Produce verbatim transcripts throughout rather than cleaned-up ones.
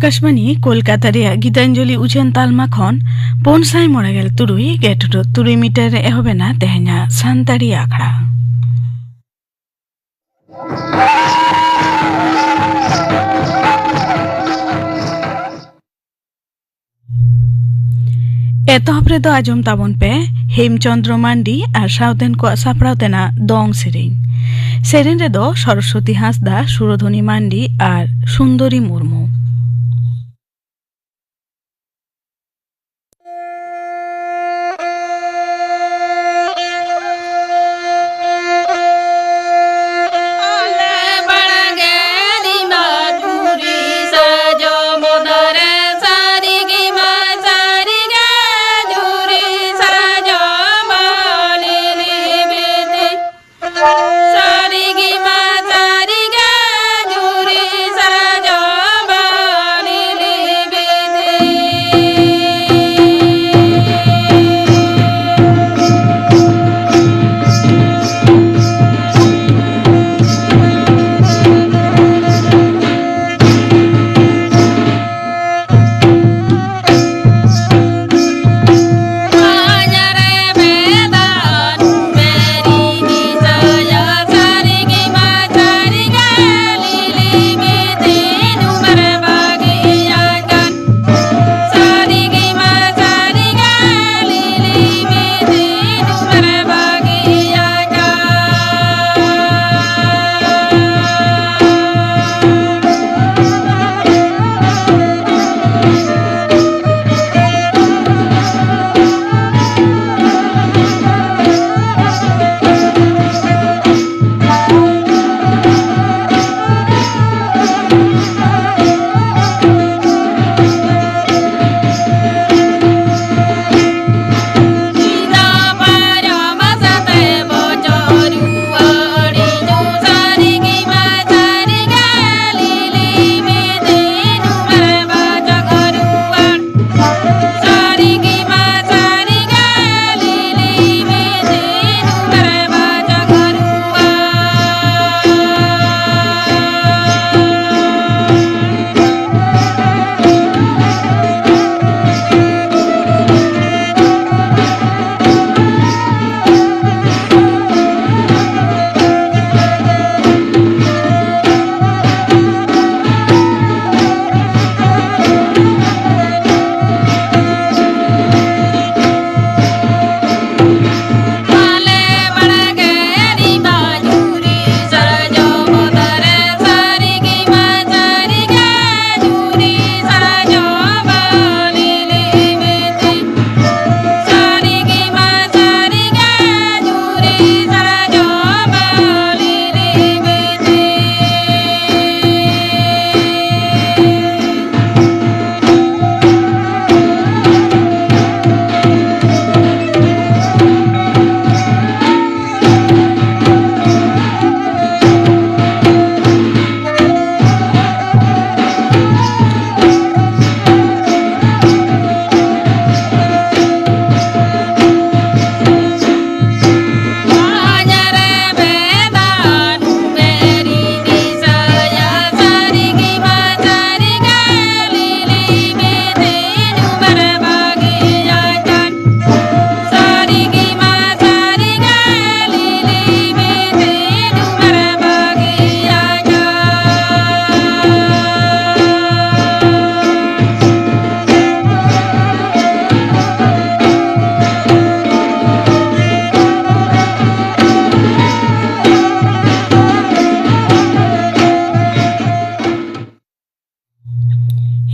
ᱟᱠᱟᱥᱵᱟᱬᱤ ᱠᱳᱞᱠᱟᱛᱟ ᱨᱮᱭᱟᱜ ᱜᱤᱛᱟᱧᱡᱚᱞᱤ ᱩᱪᱷᱟᱹᱱ ᱛᱟᱞᱢᱟ ᱠᱷᱚᱱ ᱯᱩᱱ ᱥᱟᱭ ᱢᱚᱬᱮ ᱜᱮᱞ ᱛᱩᱨᱩᱭ ᱜᱮᱴ ᱨᱳᱰ ᱛᱩᱨᱩᱭ ᱢᱤᱴᱟᱨ ᱨᱮ ᱮᱦᱚᱵ ᱮᱱᱟ ᱛᱮᱦᱮᱧᱟᱜ ᱥᱟᱱᱛᱟᱲᱤ ᱟᱠᱷᱲᱟ᱾ ᱮᱛᱚᱦᱚᱵ ᱨᱮᱫᱚ ᱟᱸᱡᱚᱢ ᱛᱟᱵᱚᱱ ᱯᱮ ᱦᱮᱢᱪᱚᱸᱫᱽᱨᱚ ᱢᱟᱱᱰᱤ ᱟᱨ ᱥᱟᱶᱛᱮᱱ ᱠᱚᱣᱟᱜ ᱥᱟᱯᱲᱟᱣ ᱛᱮᱱᱟᱜ ᱫᱚᱝ ᱥᱮᱨᱮᱧ᱾ ᱥᱮᱨᱮᱧ ᱨᱮᱫᱚ ᱥᱚᱨᱚᱥᱣᱚᱛᱤ ᱦᱟᱸᱥᱫᱟ, ᱥᱩᱨᱚᱫᱷᱚᱱᱤ ᱢᱟᱱᱰᱤ ᱟᱨ ᱥᱩᱱᱫᱚᱨᱤ ᱢᱩᱨᱢᱩ᱾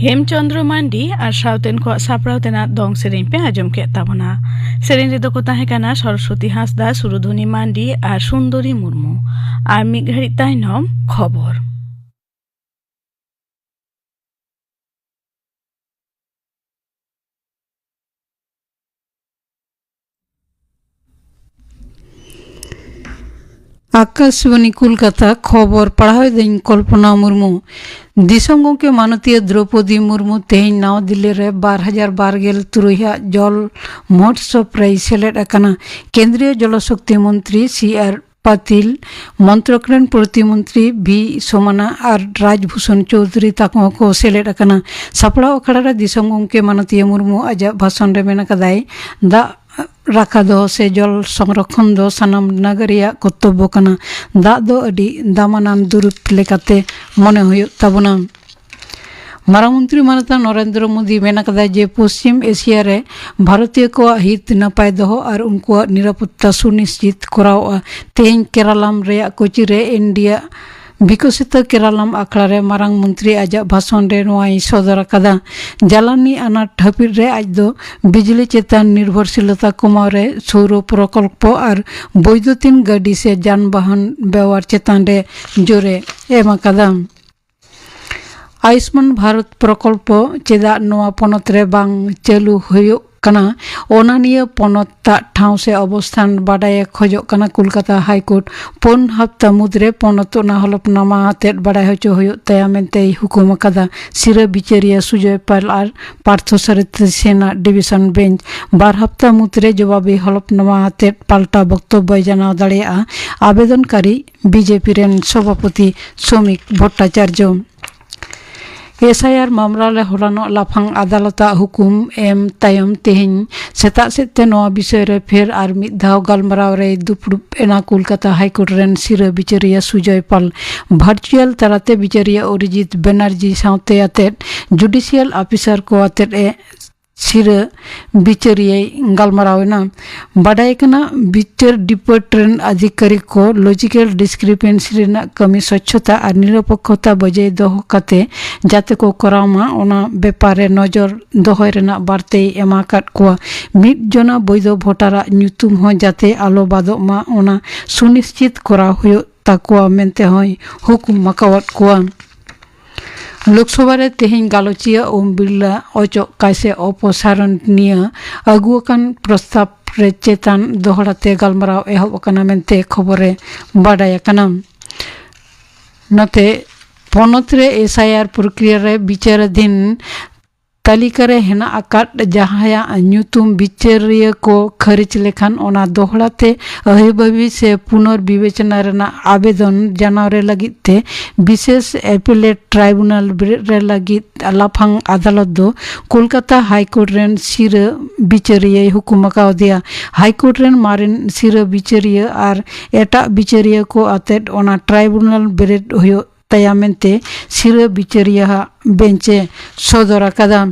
ᱦᱮᱢᱪᱚᱸᱫᱽᱨᱚ ᱢᱟᱱᱰᱤ ᱟᱨ ᱥᱟᱶᱛᱮᱱ ᱠᱚᱣᱟᱜ ᱥᱟᱯᱲᱟᱣ ᱛᱮᱱᱟᱜ ᱫᱚᱝ ᱥᱮᱨᱮᱧ ᱯᱮ ᱟᱸᱡᱚᱢ ᱠᱮᱫ ᱛᱟᱵᱚᱱᱟ᱾ ᱥᱮᱨᱮᱧ ᱨᱮᱫᱚ ᱠᱚ ᱛᱟᱦᱮᱸ ᱠᱟᱱᱟ ᱥᱚᱨᱚᱥᱚᱛᱤ ᱦᱟᱸᱥᱫᱟ, ᱥᱩᱨᱩᱫᱷᱩᱱᱤ ᱢᱟᱱᱰᱤ ᱟᱨ ᱥᱩᱱᱫᱚᱨᱤ ᱢᱩᱨᱢᱩ᱾ ᱟᱨ ᱢᱤᱫ ᱜᱷᱟᱹᱲᱤᱡ ᱛᱟᱭᱱᱚᱢ ᱠᱷᱚᱵᱚᱨ᱾ ᱟᱠᱟᱥᱵᱟᱱᱤ ᱠᱳᱞᱠᱟᱛᱟ, ᱠᱷᱚᱵᱚᱨ ᱯᱟᱲᱦᱟᱣᱮᱫᱟᱹᱧ ᱠᱚᱞᱯᱚᱱᱟ ᱢᱩᱨᱢᱩ᱾ ᱫᱤᱥᱚᱢ ᱜᱚᱢᱠᱮ ᱢᱟᱱᱚᱛᱤᱭᱟᱹ ᱫᱨᱚᱯᱚᱫᱤ ᱢᱩᱨᱢᱩ ᱛᱮᱦᱮᱧ ᱱᱟᱣᱟ ᱫᱤᱞᱞᱤ ᱨᱮ ᱵᱟᱨ ᱦᱟᱡᱟᱨ ᱵᱟᱨ ᱜᱮᱞ ᱛᱩᱨᱩᱭ ᱟᱜ ᱡᱚᱞ ᱢᱚᱦᱳᱛᱥᱚᱵ ᱨᱮᱭ ᱥᱮᱞᱮᱫ ᱟᱠᱟᱱᱟ᱾ ᱠᱮᱱᱫᱨᱤᱭᱚ ᱡᱚᱞ ᱥᱚᱠᱛᱤ ᱢᱚᱱᱛᱨᱤ ᱥᱤ ᱟᱨ ᱯᱟᱛᱤᱞ, ᱢᱚᱱᱛᱨᱚᱠ ᱨᱮᱱ ᱯᱨᱚᱛᱤᱢᱚᱱᱛᱨᱤ ᱵᱷᱤ ᱥᱳᱢᱟᱱᱟ ᱟᱨ ᱨᱟᱡᱽ ᱵᱷᱩᱥᱚᱱ ᱪᱳᱣᱫᱷᱩᱨᱤ ᱛᱟᱠᱚ ᱦᱚᱸᱠᱚ ᱥᱮᱞᱮᱫ ᱟᱠᱟᱱᱟ᱾ ᱥᱟᱯᱲᱟᱣ ᱟᱠᱷᱲᱟ ᱨᱮ ᱫᱤᱥᱚᱢ ᱜᱚᱢᱠᱮ ᱢᱟᱱᱚᱛᱤᱭᱟᱹ ᱢᱩᱨᱢᱩ ᱟᱡᱟᱜ ᱵᱷᱟᱥᱚᱱ ᱨᱮ ᱢᱮᱱ ᱟᱠᱟᱫᱟᱭ, ᱫᱟᱜ ᱨᱟᱠᱷᱟ ᱫᱚᱦᱚ ᱥᱮ ᱡᱚᱞ ᱥᱚᱝᱨᱚᱠᱷᱚᱱ ᱫᱚ ᱥᱟᱱᱟᱢ ᱱᱟᱜᱟᱨᱤᱭᱟᱜ ᱠᱚᱨᱛᱚᱵᱵᱚ ᱠᱟᱱᱟ᱾ ᱫᱟᱜ ᱫᱚ ᱟᱹᱰᱤ ᱫᱟᱢᱟᱱᱟᱱ ᱫᱩᱨᱤᱵᱽ ᱞᱮᱠᱟᱛᱮ ᱢᱚᱱᱮ ᱦᱩᱭᱩᱜ ᱛᱟᱵᱚᱱᱟ᱾ ᱢᱟᱨᱟᱝ ᱢᱚᱱᱛᱨᱤ ᱢᱟᱱᱚᱛᱟᱱ ᱱᱚᱨᱮᱱᱫᱨᱚ ᱢᱳᱫᱤ ᱢᱮᱱ ᱟᱠᱟᱫᱟ ᱡᱮ ᱯᱚᱥᱪᱤᱢ ᱮᱥᱤᱭᱟ ᱨᱮ ᱵᱷᱟᱨᱚᱛᱤᱭᱚ ᱠᱚᱣᱟᱜ ᱦᱤᱛ ᱱᱟᱯᱟᱭ ᱫᱚᱦᱚ ᱟᱨ ᱩᱱᱠᱩᱣᱟᱜ ᱱᱤᱨᱟᱯᱚᱛᱛᱟ ᱥᱩᱱᱤᱥᱪᱤᱛ ᱠᱚᱨᱟᱣᱚᱜᱼᱟ᱾ ᱛᱮᱦᱮᱧ ᱠᱮᱨᱟᱞᱟᱢ ᱨᱮᱭᱟᱜ ᱠᱳᱪᱤ ᱨᱮ ᱤᱱᱰᱤᱭᱟ ᱵᱤᱠᱚᱥᱤᱛᱚ ᱠᱮᱨᱟᱞᱟᱢ ᱟᱠᱷᱲᱟ ᱨᱮ ᱢᱟᱨᱟᱝ ᱢᱚᱱᱛᱨᱤ ᱟᱡᱟᱜ ᱵᱷᱟᱥᱚᱱ ᱨᱮ ᱱᱚᱣᱟᱭ ᱥᱚᱫᱚᱨ ᱟᱠᱟᱫᱟ᱾ ᱡᱟᱞᱟᱱᱤ ᱟᱱᱟᱴ ᱦᱟᱹᱯᱤᱫ ᱨᱮ ᱟᱡ ᱫᱚ ᱵᱤᱡᱽᱞᱤ ᱪᱮᱛᱟᱱ ᱱᱤᱨᱵᱷᱚᱨᱥᱤᱞᱚᱛᱟ ᱠᱚᱢᱟᱣ ᱨᱮ ᱥᱳᱣᱨᱚ ᱯᱨᱚᱠᱚᱞᱯᱚ ᱟᱨ ᱵᱳᱭᱫᱩᱛᱤᱱ ᱜᱟᱹᱰᱤ ᱥᱮ ᱡᱟᱱᱵᱟᱦᱚᱱ ᱵᱮᱣᱦᱟᱨ ᱪᱮᱛᱟᱱ ᱨᱮ ᱡᱳᱨᱮ ᱮᱢ ᱟᱠᱟᱫᱟ᱾ ᱟᱭᱩᱥᱢᱟᱱ ᱵᱷᱟᱨᱚᱛ ᱯᱨᱚᱠᱚᱞᱯᱚ ᱪᱮᱫᱟᱜ ᱱᱚᱣᱟ ᱯᱚᱱᱚᱛ ᱨᱮ ᱵᱟᱝ ᱪᱟᱹᱞᱩ ᱦᱩᱭᱩᱜ ᱠᱟᱱᱟ, ᱚᱱᱟ ᱱᱤᱭᱟᱹ ᱯᱚᱱᱚᱛ ᱟᱜ ᱴᱷᱟᱶ ᱥᱮ ᱚᱵᱚᱥᱛᱷᱟᱱ ᱵᱟᱰᱟᱭᱮ ᱠᱷᱚᱡᱚᱜ ᱠᱟᱱᱟ᱾ ᱠᱳᱞᱠᱟᱛᱟ ᱦᱟᱭ ᱠᱳᱨᱴ ᱯᱩᱱ ᱦᱟᱯᱛᱟ ᱢᱩᱫᱽᱨᱮ ᱯᱚᱱᱚᱛ ᱚᱱᱟ ᱦᱚᱞᱚᱯᱱᱟᱢᱟ ᱟᱛᱮᱫ ᱵᱟᱰᱟᱭ ᱦᱚᱪᱚ ᱦᱩᱭᱩᱜ ᱛᱟᱭᱟ ᱢᱮᱱᱛᱮᱭ ᱦᱩᱠᱩᱢ ᱟᱠᱟᱫᱟ᱾ ᱥᱤᱨᱟᱹ ᱵᱤᱪᱟᱹᱨᱤᱭᱟᱹ ᱥᱩᱡᱚᱭ ᱯᱟᱞ ᱟᱨ ᱯᱟᱨᱛᱷᱚ ᱥᱟᱨᱚᱛᱷᱤ ᱥᱮᱱ ᱟᱜ ᱰᱤᱵᱤᱥᱚᱱ ᱵᱮᱧᱪ ᱵᱟᱨ ᱦᱟᱯᱛᱟ ᱢᱩᱫᱽᱨᱮ ᱡᱚᱵᱟᱵᱤ ᱦᱚᱞᱚᱯᱱᱟᱢᱟ ᱟᱛᱮᱫ ᱯᱟᱞᱴᱟᱣ ᱵᱚᱠᱛᱚᱵᱵᱚᱭ ᱡᱟᱱᱟᱣ ᱫᱟᱲᱮᱭᱟᱜᱼᱟ᱾ ᱟᱵᱮᱫᱚᱱᱠᱟᱨᱤ ᱵᱤᱡᱮᱯᱤ ᱨᱮᱱ ᱥᱚᱵᱷᱟᱯᱚᱛᱤ ᱥᱚᱢᱤᱠ ᱵᱷᱚᱴᱴᱟᱪᱟᱨᱡᱚ᱾ ᱮᱥ ᱟᱭ ᱟᱨ ᱢᱟᱢᱞᱟ ᱨᱮ ᱦᱚᱞᱟᱱᱚᱜ ᱞᱟᱯᱷᱟᱝ ᱟᱫᱟᱞᱚᱛᱟᱜ ᱦᱩᱠᱩᱢ ᱮᱢ ᱛᱟᱭᱚᱢ ᱛᱮᱦᱮᱧ ᱥᱮᱛᱟᱜ ᱥᱮᱫ ᱛᱮ ᱱᱚᱣᱟ ᱵᱤᱥᱚᱭ ᱨᱮ ᱯᱷᱮᱨ ᱟᱨ ᱢᱤᱫ ᱫᱷᱟᱣ ᱜᱟᱞᱢᱟᱨᱟᱣ ᱨᱮᱭ ᱫᱩᱯᱲᱩᱵ ᱮᱱᱟ ᱠᱳᱞᱠᱟᱛᱟ ᱦᱟᱭᱠᱳᱨᱴ ᱨᱮᱱ ᱥᱤᱨᱟᱹ ᱵᱤᱪᱟᱹᱨᱤᱭᱟᱹ ᱥᱩᱡᱚᱭ ᱯᱟᱞ᱾ ᱵᱷᱟᱨᱪᱩᱭᱟᱞ ᱛᱟᱞᱟᱛᱮ ᱵᱤᱪᱟᱹᱨᱤᱭᱟᱹ ᱚᱨᱤᱡᱤᱛ ᱵᱮᱱᱟᱨᱡᱤ ᱥᱟᱶᱛᱮ ᱟᱛᱮᱫ ᱡᱩᱰᱤᱥᱤᱭᱟᱞ ᱚᱯᱷᱤᱥᱟᱨ ᱠᱚ ᱟᱛᱮᱫ ᱮ ᱥᱤᱨᱟᱹ ᱵᱤᱪᱟᱹᱨᱤᱭᱟᱹᱭ ᱜᱟᱞᱢᱟᱨᱟᱣ ᱮᱱᱟ᱾ ᱵᱟᱰᱟᱭ ᱠᱟᱱᱟ, ᱵᱤᱪᱟᱹᱨ ᱰᱤᱯᱟᱨᱴ ᱨᱮᱱ ᱟᱫᱷᱤᱠᱟᱨᱤᱠ ᱠᱚ ᱞᱚᱡᱤᱠᱮᱞ ᱰᱤᱥᱠᱨᱤᱯᱮᱱᱥᱤ ᱨᱮᱱᱟᱜ ᱠᱟᱹᱢᱤ ᱥᱚᱪᱷᱚᱛᱟ ᱟᱨ ᱱᱤᱨᱚᱯᱚᱠᱠᱷᱚᱛᱟ ᱵᱚᱡᱟᱭ ᱫᱚᱦᱚ ᱠᱟᱛᱮ ᱡᱟᱛᱮ ᱠᱚ ᱠᱚᱨᱟᱣ ᱢᱟ, ᱚᱱᱟ ᱵᱮᱯᱟᱨ ᱨᱮ ᱱᱚᱡᱚᱨ ᱫᱚᱦᱚᱭ ᱨᱮᱱᱟᱜ ᱵᱟᱨᱛᱮᱭ ᱮᱢᱟ ᱟᱠᱟᱫ ᱠᱚᱣᱟ᱾ ᱢᱤᱫ ᱡᱚᱱᱟ ᱵᱳᱭᱫᱷᱚ ᱵᱷᱳᱴᱟᱨᱟᱜ ᱧᱩᱛᱩᱢ ᱦᱚᱸ ᱡᱟᱛᱮ ᱟᱞᱚ ᱵᱟᱫᱚᱜ ᱢᱟ, ᱚᱱᱟ ᱥᱩᱱᱤᱥᱪᱤᱛ ᱠᱚᱨᱟᱣ ᱦᱩᱭᱩᱜ ᱛᱟᱠᱚᱣᱟ ᱢᱮᱱᱛᱮ ᱦᱚᱸᱭ ᱦᱩᱠᱩᱢ ᱟᱠᱟᱣᱟᱫ ᱠᱚᱣᱟ᱾ ᱞᱳᱠᱥᱚᱵᱷᱟ ᱨᱮ ᱛᱮᱦᱮᱧ ᱜᱟᱞᱚᱪᱤᱭᱟᱹ ᱳᱢ ᱵᱤᱨᱞᱟ ᱚᱪᱚᱜ ᱠᱟᱭ ᱥᱮ ᱚᱯᱚᱥᱟᱨᱚᱱ ᱱᱤᱭᱟᱹ ᱟᱹᱜᱩ ᱟᱠᱟᱱ ᱯᱨᱚᱥᱛᱟᱵ ᱨᱮ ᱪᱮᱛᱟᱱ ᱫᱚᱦᱲᱟ ᱛᱮ ᱜᱟᱞᱢᱟᱨᱟᱣ ᱮᱦᱚᱵ ᱟᱠᱟᱱᱟ ᱢᱮᱱᱛᱮ ᱠᱷᱚᱵᱚᱨ ᱨᱮ ᱵᱟᱰᱟᱭ ᱟᱠᱟᱱᱟ᱾ ᱱᱚᱛᱮ ᱯᱚᱱᱚᱛ ᱨᱮ ᱮᱥ ᱟᱭ ᱟᱨ ᱯᱨᱚᱠᱨᱤᱭᱟ ᱨᱮ ᱵᱤᱪᱟᱹᱨᱟᱫᱷᱤᱱ ᱛᱟᱹᱞᱤᱠᱟ ᱨᱮ ᱦᱮᱱᱟᱜ ᱟᱠᱟᱫ ᱡᱟᱦᱟᱸᱭᱟᱜ ᱧᱩᱛᱩᱢ ᱵᱤᱪᱟᱹᱨᱤᱭᱟᱹ ᱠᱚ ᱠᱷᱟᱹᱨᱤᱡ ᱞᱮᱠᱷᱟᱱ, ᱚᱱᱟ ᱫᱚᱦᱲᱟ ᱛᱮ ᱟᱹᱦᱤᱵᱟᱹᱵᱤ ᱥᱮ ᱯᱩᱱᱚᱨ ᱵᱤᱵᱮᱪᱚᱱᱟ ᱨᱮᱱᱟᱜ ᱟᱵᱮᱫᱚᱱ ᱡᱟᱱᱟᱣ ᱨᱮ ᱞᱟᱹᱜᱤᱫ ᱛᱮ ᱵᱤᱥᱮᱥ ᱮᱯᱮᱞᱮᱴ ᱴᱨᱟᱭᱵᱩᱱᱟᱞ ᱵᱮᱨᱮᱫ ᱨᱮ ᱞᱟᱹᱜᱤᱫ ᱞᱟᱯᱷᱟᱝ ᱟᱫᱟᱞᱚᱛ ᱫᱚ ᱠᱳᱞᱠᱟᱛᱟ ᱦᱟᱭ ᱠᱳᱨᱴ ᱨᱮᱱ ᱥᱤᱨᱟᱹ ᱵᱤᱪᱟᱹᱨᱤᱭᱟᱹᱭ ᱦᱩᱠᱩᱢ ᱟᱠᱟᱣᱫᱮᱭᱟ᱾ ᱦᱟᱭ ᱠᱳᱨᱴ ᱨᱮᱱ ᱢᱟᱨᱮᱱ ᱥᱤᱨᱟᱹ ᱵᱤᱪᱟᱹᱨᱤᱭᱟᱹ ᱟᱨ ᱮᱴᱟᱜ ᱵᱤᱪᱟᱹᱨᱤᱭᱟᱹ ᱠᱚ ᱟᱛᱮᱫ ᱚᱱᱟ ᱴᱨᱟᱭᱵᱩᱱᱟᱞ ᱵᱮᱨᱮᱫ ᱦᱩᱭᱩᱜ ᱛᱟᱭᱟ ᱢᱮᱱᱛᱮ ᱥᱤᱨᱟᱹ ᱵᱤᱪᱟᱹᱨᱤᱭᱟᱹ ᱟᱜ ᱵᱮᱧᱪ ᱮ ᱥᱚᱫᱚᱨ ᱟᱠᱟᱫᱟ᱾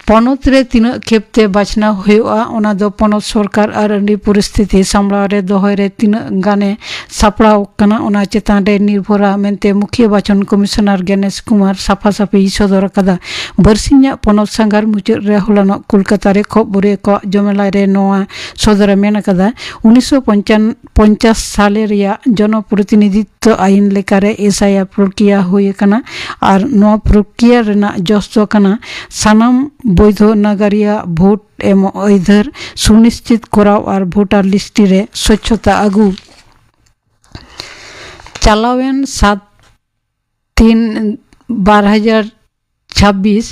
ᱯᱚᱱᱚᱛ ᱨᱮ ᱛᱤᱱᱟᱹᱜ ᱠᱷᱮᱯ ᱛᱮ ᱵᱟᱪᱷᱱᱟᱣ ᱦᱩᱭᱩᱜᱼᱟ, ᱚᱱᱟ ᱫᱚ ᱯᱚᱱᱚᱛ ᱥᱚᱨᱠᱟᱨ ᱟᱨ ᱟᱹᱰᱤ ᱯᱚᱨᱤᱥᱛᱷᱤᱛᱤ ᱥᱟᱢᱵᱲᱟᱣ ᱨᱮ ᱫᱚᱦᱚᱭ ᱨᱮ ᱛᱤᱱᱟᱹᱜ ᱜᱟᱱᱮ ᱥᱟᱯᱲᱟᱣ ᱠᱟᱱᱟ, ᱚᱱᱟ ᱪᱮᱛᱟᱱ ᱨᱮ ᱱᱤᱨᱵᱷᱚᱨᱟ ᱢᱮᱱᱛᱮ ᱢᱩᱠᱷᱤᱭᱟᱹ ᱵᱟᱪᱷᱚᱱ ᱠᱚᱢᱤᱥᱚᱱᱟᱨ ᱜᱮᱱᱮᱥ ᱠᱩᱢᱟᱨ ᱥᱟᱯᱷᱟ ᱥᱟᱹᱯᱷᱤᱭ ᱥᱚᱫᱚᱨ ᱟᱠᱟᱫᱟ᱾ ᱵᱟᱨᱥᱤᱧᱟᱜ ᱯᱚᱱᱚᱛ ᱥᱟᱸᱜᱷᱟᱨ ᱢᱩᱪᱟᱹᱫ ᱨᱮ ᱦᱚᱞᱟᱱᱚᱜ ᱠᱳᱞᱠᱟᱛᱟ ᱨᱮ ᱠᱷᱚᱵᱚᱨᱤᱭᱟᱹ ᱠᱚᱣᱟᱜ ᱡᱚᱢᱮᱞᱟᱭ ᱨᱮ ᱱᱚᱣᱟ ᱥᱚᱫᱚᱨᱮ ᱢᱮᱱ ᱟᱠᱟᱫᱟ᱾ ᱩᱱᱤᱥᱥᱚ ᱯᱚᱧᱪᱟᱥ ᱥᱟᱞᱮ ᱨᱮᱭᱟᱜ ᱡᱚᱱᱚᱯᱨᱚᱛᱤᱱᱤᱫᱷᱤᱛᱛᱚ ᱟᱭᱤᱱ ᱞᱮᱠᱟᱨᱮ ᱮᱥ ᱟᱭ ᱟᱨ ᱯᱨᱚᱠᱨᱤᱭᱟ ᱦᱩᱭ ᱟᱠᱟᱱᱟ ᱟᱨ ᱱᱚᱣᱟ ᱯᱨᱚᱠᱨᱤᱭᱟ ᱨᱮᱱᱟᱜ ᱡᱚᱥ ᱫᱚ ᱠᱟᱱᱟ ᱥᱟᱱᱟᱢ ᱵᱳᱭᱫᱷᱚ ᱱᱟᱜᱟᱨᱤᱭᱟᱹ ᱵᱷᱳᱴ ᱮᱢᱚᱜ ᱟᱹᱭᱫᱟᱹᱨ ᱥᱩᱱᱤᱥᱪᱤᱛ ᱠᱚᱨᱟᱣ ᱟᱨ ᱵᱷᱳᱴᱟᱨ ᱞᱤᱥᱴ ᱨᱮ ᱥᱚᱪᱷᱚᱛᱟ ᱟᱹᱜᱩ᱾ ᱪᱟᱞᱟᱣᱮᱱ ᱥᱟᱛ ᱛᱤᱱ ᱵᱟᱨ ᱦᱟᱡᱟᱨ ᱪᱷᱟᱵᱵᱤᱥ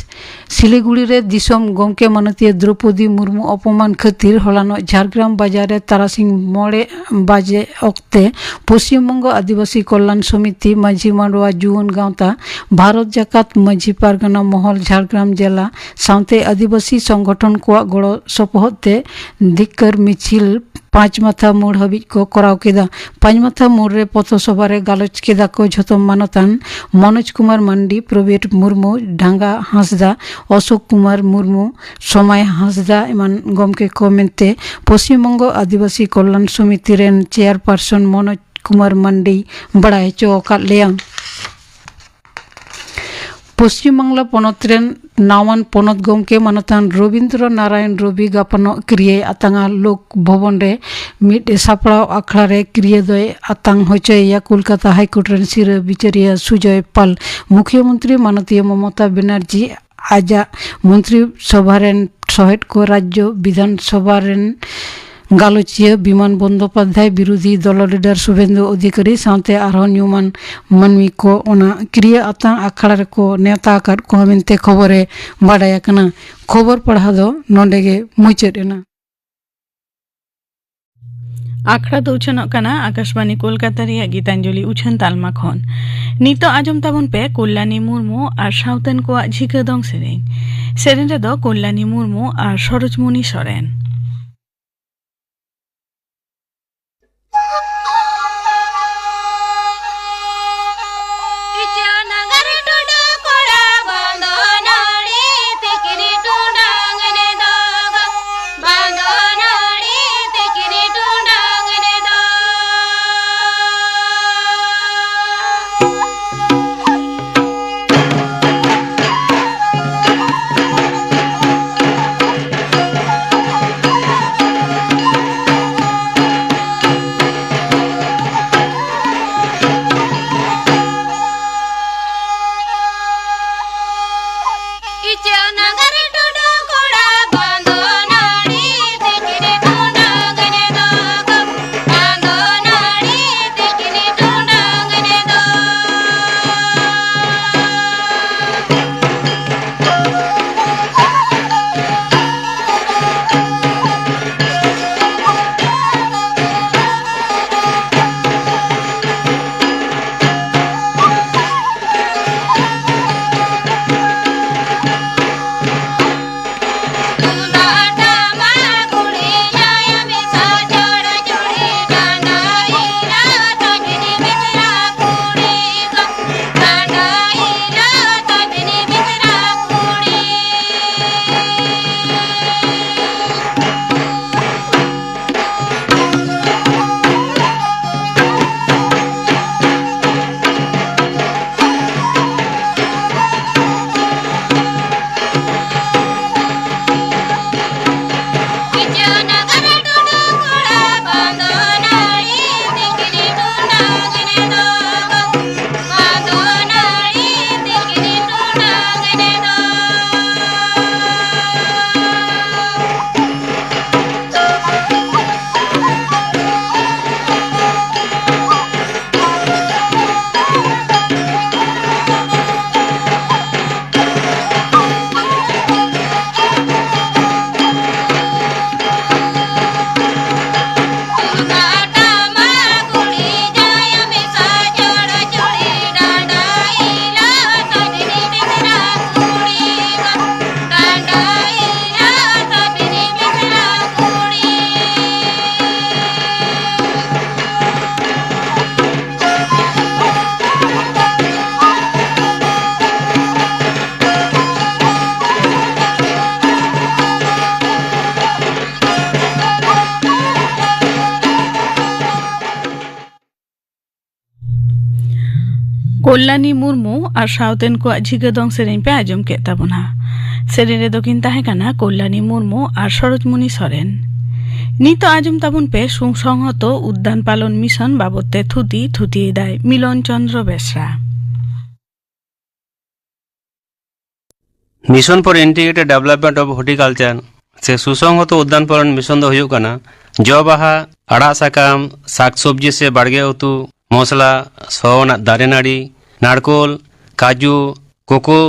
ᱥᱤᱞᱤᱜᱩᱲᱤ ᱨᱮ ᱫᱤᱥᱚᱢ ᱜᱚᱢᱠᱮ ᱢᱟᱱᱚᱛᱤᱭᱟᱹ ᱫᱨᱚᱯᱚᱫᱤ ᱢᱩᱨᱢᱩ ᱚᱯᱚᱢᱟᱱ ᱠᱷᱟᱹᱛᱤᱨ ᱦᱚᱞᱟᱱᱚᱜ ᱡᱷᱟᱲᱜᱨᱟᱢ ᱵᱟᱡᱟᱨ ᱨᱮ ᱛᱟᱨᱟᱥᱤᱧ ᱢᱚᱬᱮ ᱵᱟᱡᱮ ᱚᱠᱛᱮ ᱯᱚᱥᱪᱤᱢ ᱵᱚᱝᱜᱚ ᱟᱹᱫᱤᱵᱟᱹᱥᱤ ᱠᱚᱞᱭᱟᱱ ᱥᱚᱢᱤᱛᱤ ᱢᱟᱹᱡᱷᱤ ᱢᱟᱰᱣᱟ ᱡᱩᱣᱟᱹᱱ ᱜᱟᱶᱛᱟ, ᱵᱷᱟᱨᱚᱛ ᱡᱟᱠᱟᱛ ᱢᱟᱹᱡᱷᱤ ᱯᱟᱨᱜᱟᱱᱟ ᱢᱚᱦᱚᱞ ᱡᱷᱟᱲᱜᱨᱟᱢ ᱡᱮᱞᱟ ᱥᱟᱶᱛᱮ ᱟᱹᱫᱤᱵᱟᱹᱥᱤ ᱥᱚᱝᱜᱚᱴᱷᱚᱱ ᱠᱚᱣᱟᱜ ᱜᱚᱲᱚ ᱥᱚᱯᱚᱦᱚᱫ ᱛᱮ ᱫᱷᱤᱠᱠᱟᱹᱨ ᱢᱤᱪᱷᱤᱞ ᱯᱟᱸᱪ ᱢᱟᱛᱷᱟ ᱢᱳᱲ ᱦᱟᱹᱵᱤᱡ ᱠᱚ ᱠᱚᱨᱟᱣ ᱠᱮᱫᱟ᱾ ᱯᱟᱸᱪ ᱢᱟᱛᱷᱟ ᱢᱳᱲ ᱨᱮ ᱯᱚᱛᱷᱚ ᱥᱚᱵᱷᱟ ᱨᱮ ᱜᱟᱞᱚᱪ ᱠᱮᱫᱟ ᱠᱚ ᱡᱷᱚᱛᱚ ᱢᱟᱱᱚᱛᱟᱱ ᱢᱚᱱᱳᱡᱽ ᱠᱩᱢᱟᱨ ᱢᱟᱱᱰᱤ, ᱯᱨᱚᱵᱤᱨ ᱢᱩᱨᱢᱩ, ᱰᱷᱟᱝᱜᱟ ᱦᱟᱸᱥᱫᱟ, ᱚᱥᱳᱠ ᱠᱩᱢᱟᱨ ᱢᱩᱨᱢᱩ, ᱥᱚᱢᱟᱭ ᱦᱟᱸᱥᱫᱟ ᱮᱢᱟᱱ ᱜᱚᱢᱠᱮ ᱠᱚ ᱢᱮᱱᱛᱮ ᱯᱚᱥᱪᱤᱢ ᱵᱚᱝᱜᱚ ᱟᱹᱫᱤᱵᱟᱹᱥᱤ ᱠᱚᱞᱭᱟᱱ ᱥᱚᱢᱤᱛᱤ ᱨᱮᱱ ᱪᱮᱭᱟᱨᱯᱟᱨᱥᱚᱱ ᱢᱚᱱᱳᱡᱽ ᱠᱩᱢᱟᱨ ᱢᱟᱱᱰᱤ ᱵᱟᱲᱟᱭ ᱦᱚᱪᱚ ᱟᱠᱟᱫ ᱞᱮᱭᱟ᱾ ᱯᱚᱥᱪᱤᱢ ᱵᱟᱝᱞᱟ ᱯᱚᱱᱚᱛ ᱨᱮᱱ ᱱᱟᱣᱟᱱ ᱯᱚᱱᱚᱛ ᱜᱚᱢᱠᱮ ᱢᱟᱱᱚᱛᱟᱱ ᱨᱚᱵᱤᱱᱫᱨᱚ ᱱᱟᱨᱟᱭᱚᱱ ᱨᱚᱵᱤ ᱜᱟᱯᱟᱱᱚᱜ ᱠᱤᱨᱤᱭᱟᱹᱭ ᱟᱛᱟᱝᱟ ᱞᱳᱠ ᱵᱷᱚᱵᱚᱱ ᱨᱮ ᱢᱤᱫ ᱥᱟᱯᱲᱟᱣ ᱟᱠᱷᱲᱟ ᱨᱮ ᱠᱤᱨᱤᱭᱟᱹ ᱫᱚᱭ ᱟᱛᱟᱝ ᱦᱚᱪᱚᱭᱮᱭᱟ ᱠᱳᱞᱠᱟᱛᱟ ᱦᱟᱭᱠᱳᱨᱴ ᱨᱮᱱ ᱥᱤᱨᱟᱹ ᱵᱤᱪᱟᱹᱨᱤᱭᱟᱹ ᱥᱩᱡᱚᱭ ᱯᱟᱞ᱾ ᱢᱩᱠᱷᱭᱟᱹ ᱢᱚᱱᱛᱨᱤ ᱢᱟᱱᱚᱛᱤᱭᱟᱹ ᱢᱚᱢᱚᱛᱟ ᱵᱮᱱᱟᱨᱡᱤ ᱟᱡᱟᱜ ᱢᱚᱱᱛᱨᱤ ᱥᱚᱵᱷᱟ ᱨᱮᱱ ᱥᱚᱦᱮᱫ ᱠᱚ, ᱨᱟᱡᱽᱡᱚ ᱵᱤᱫᱷᱟᱱ ᱥᱚᱵᱷᱟ ᱨᱮᱱ ᱜᱟᱞᱚᱪᱤᱭᱟᱹ ᱵᱤᱢᱟᱱ ᱵᱚᱱᱫᱳᱯᱟᱫᱷᱭᱟᱭ, ᱵᱤᱨᱳᱫᱷᱤ ᱫᱚᱞ ᱞᱤᱰᱟᱨ ᱥᱩᱵᱷᱮᱱᱫᱩ ᱚᱫᱷᱤᱠᱟᱨᱤ ᱥᱟᱶᱛᱮ ᱟᱨᱦᱚᱸ ᱧᱩᱢᱟᱱ ᱢᱟᱹᱱᱢᱤ ᱠᱚ ᱚᱱᱟ ᱠᱤᱨᱤᱭᱟᱹ ᱟᱛᱟᱝ ᱟᱠᱷᱲᱟ ᱨᱮᱠᱚ ᱱᱮᱣᱛᱟ ᱟᱠᱟᱫ ᱠᱚᱣᱟ ᱢᱮᱱᱛᱮ ᱠᱷᱚᱵᱚᱨᱮ ᱵᱟᱰᱟᱭ ᱟᱠᱟᱱᱟ᱾ ᱠᱷᱚᱵᱚᱨ ᱯᱟᱲᱦᱟᱣ ᱫᱚ ᱱᱚᱰᱮ ᱜᱮ ᱢᱩᱪᱟᱹᱫ ᱮᱱᱟ᱾ ᱟᱠᱷᱲᱟ ᱫᱚ ᱩᱪᱷᱟᱹᱱᱚᱜ ᱠᱟᱱᱟ ᱟᱠᱟᱥᱵᱟᱱᱤ ᱠᱳᱞᱠᱟᱛᱟ ᱨᱮᱭᱟᱜ ᱜᱤᱛᱟᱧᱡᱚᱞᱤ ᱩᱪᱷᱟᱹᱱ ᱛᱟᱞᱢᱟ ᱠᱷᱚᱱ᱾ ᱱᱤᱛᱚᱜ ᱟᱸᱡᱚᱢ ᱛᱟᱵᱚᱱ ᱯᱮ ᱠᱚᱞᱭᱟᱱᱤ ᱢᱩᱨᱢᱩ ᱟᱨ ᱥᱟᱶᱛᱮᱱ ᱠᱚᱣᱟᱜ ᱡᱷᱤᱠᱟᱹ ᱫᱚᱝ ᱥᱮᱨᱮᱧ᱾ ᱥᱮᱨᱮᱧ ᱨᱮᱫᱚ ᱠᱚᱞᱭᱟᱱᱤ ᱢᱩᱨᱢᱩ ᱟᱨ ᱥᱚᱨᱳᱡᱽᱢᱩᱱᱤ ᱥᱚᱨᱮᱱ᱾ ᱠᱚᱞᱞᱟᱱᱤ ᱢᱩᱨᱢᱩ ᱟᱨ ᱥᱟᱶᱛᱮᱱ ᱠᱚᱣᱟᱜ ᱡᱷᱤᱸᱜᱟᱹ ᱫᱚᱝ ᱥᱮᱨᱮᱧ ᱯᱮ ᱟᱸᱡᱚᱢ ᱠᱮᱫ ᱛᱟᱵᱚᱱᱟ᱾ ᱥᱮᱨᱮᱧ ᱨᱮᱫᱚ ᱠᱤᱱ ᱛᱟᱦᱮᱸ ᱠᱟᱱᱟ ᱠᱚᱞᱞᱟᱱᱤ ᱢᱩᱨᱢᱩ ᱟᱨ ᱥᱚᱨᱳᱡᱽᱢᱩᱱᱤ ᱥᱚᱨᱮᱱ᱾ ᱱᱤᱛᱚᱜ ᱟᱸᱡᱚᱢ ᱛᱟᱵᱚᱱ ᱯᱮ ᱥᱩᱥᱚᱝᱦᱚᱛᱚ ᱩᱫᱽᱫᱟᱱ ᱯᱟᱞᱚᱱ ᱢᱤᱥᱚᱱ ᱵᱟᱵᱚᱫ ᱛᱮ ᱛᱷᱩᱛᱤ, ᱛᱷᱩᱛᱤᱭᱮᱫᱟᱭ ᱢᱤᱞᱚᱱ ᱪᱚᱸᱫᱽᱨᱚ ᱵᱮᱥᱨᱟ᱾ Mission for Integrated Development of Horticulture ᱥᱮ ᱥᱩᱥᱚᱝᱦᱚᱛᱚ ᱩᱫᱽᱫᱟᱱ ᱯᱟᱞᱚᱱ ᱢᱤᱥᱚᱱ ᱫᱚ ᱦᱩᱭᱩᱜ ᱠᱟᱱᱟ ᱡᱚ ᱵᱟᱦᱟ, ᱟᱲᱟᱜ ᱥᱟᱠᱟᱢ, ᱥᱟᱠ ᱥᱚᱵᱽᱡᱤ ᱥᱮ ᱵᱟᱲᱜᱮ ᱩᱛᱩ, ᱢᱚᱥᱞᱟ, ᱥᱚ ᱟᱱᱟᱜ ᱫᱟᱨᱮ ᱱᱟᱹᱲᱤ, ᱱᱟᱲᱠᱳᱞ, ᱠᱟᱡᱩ, ᱠᱳᱠᱳ,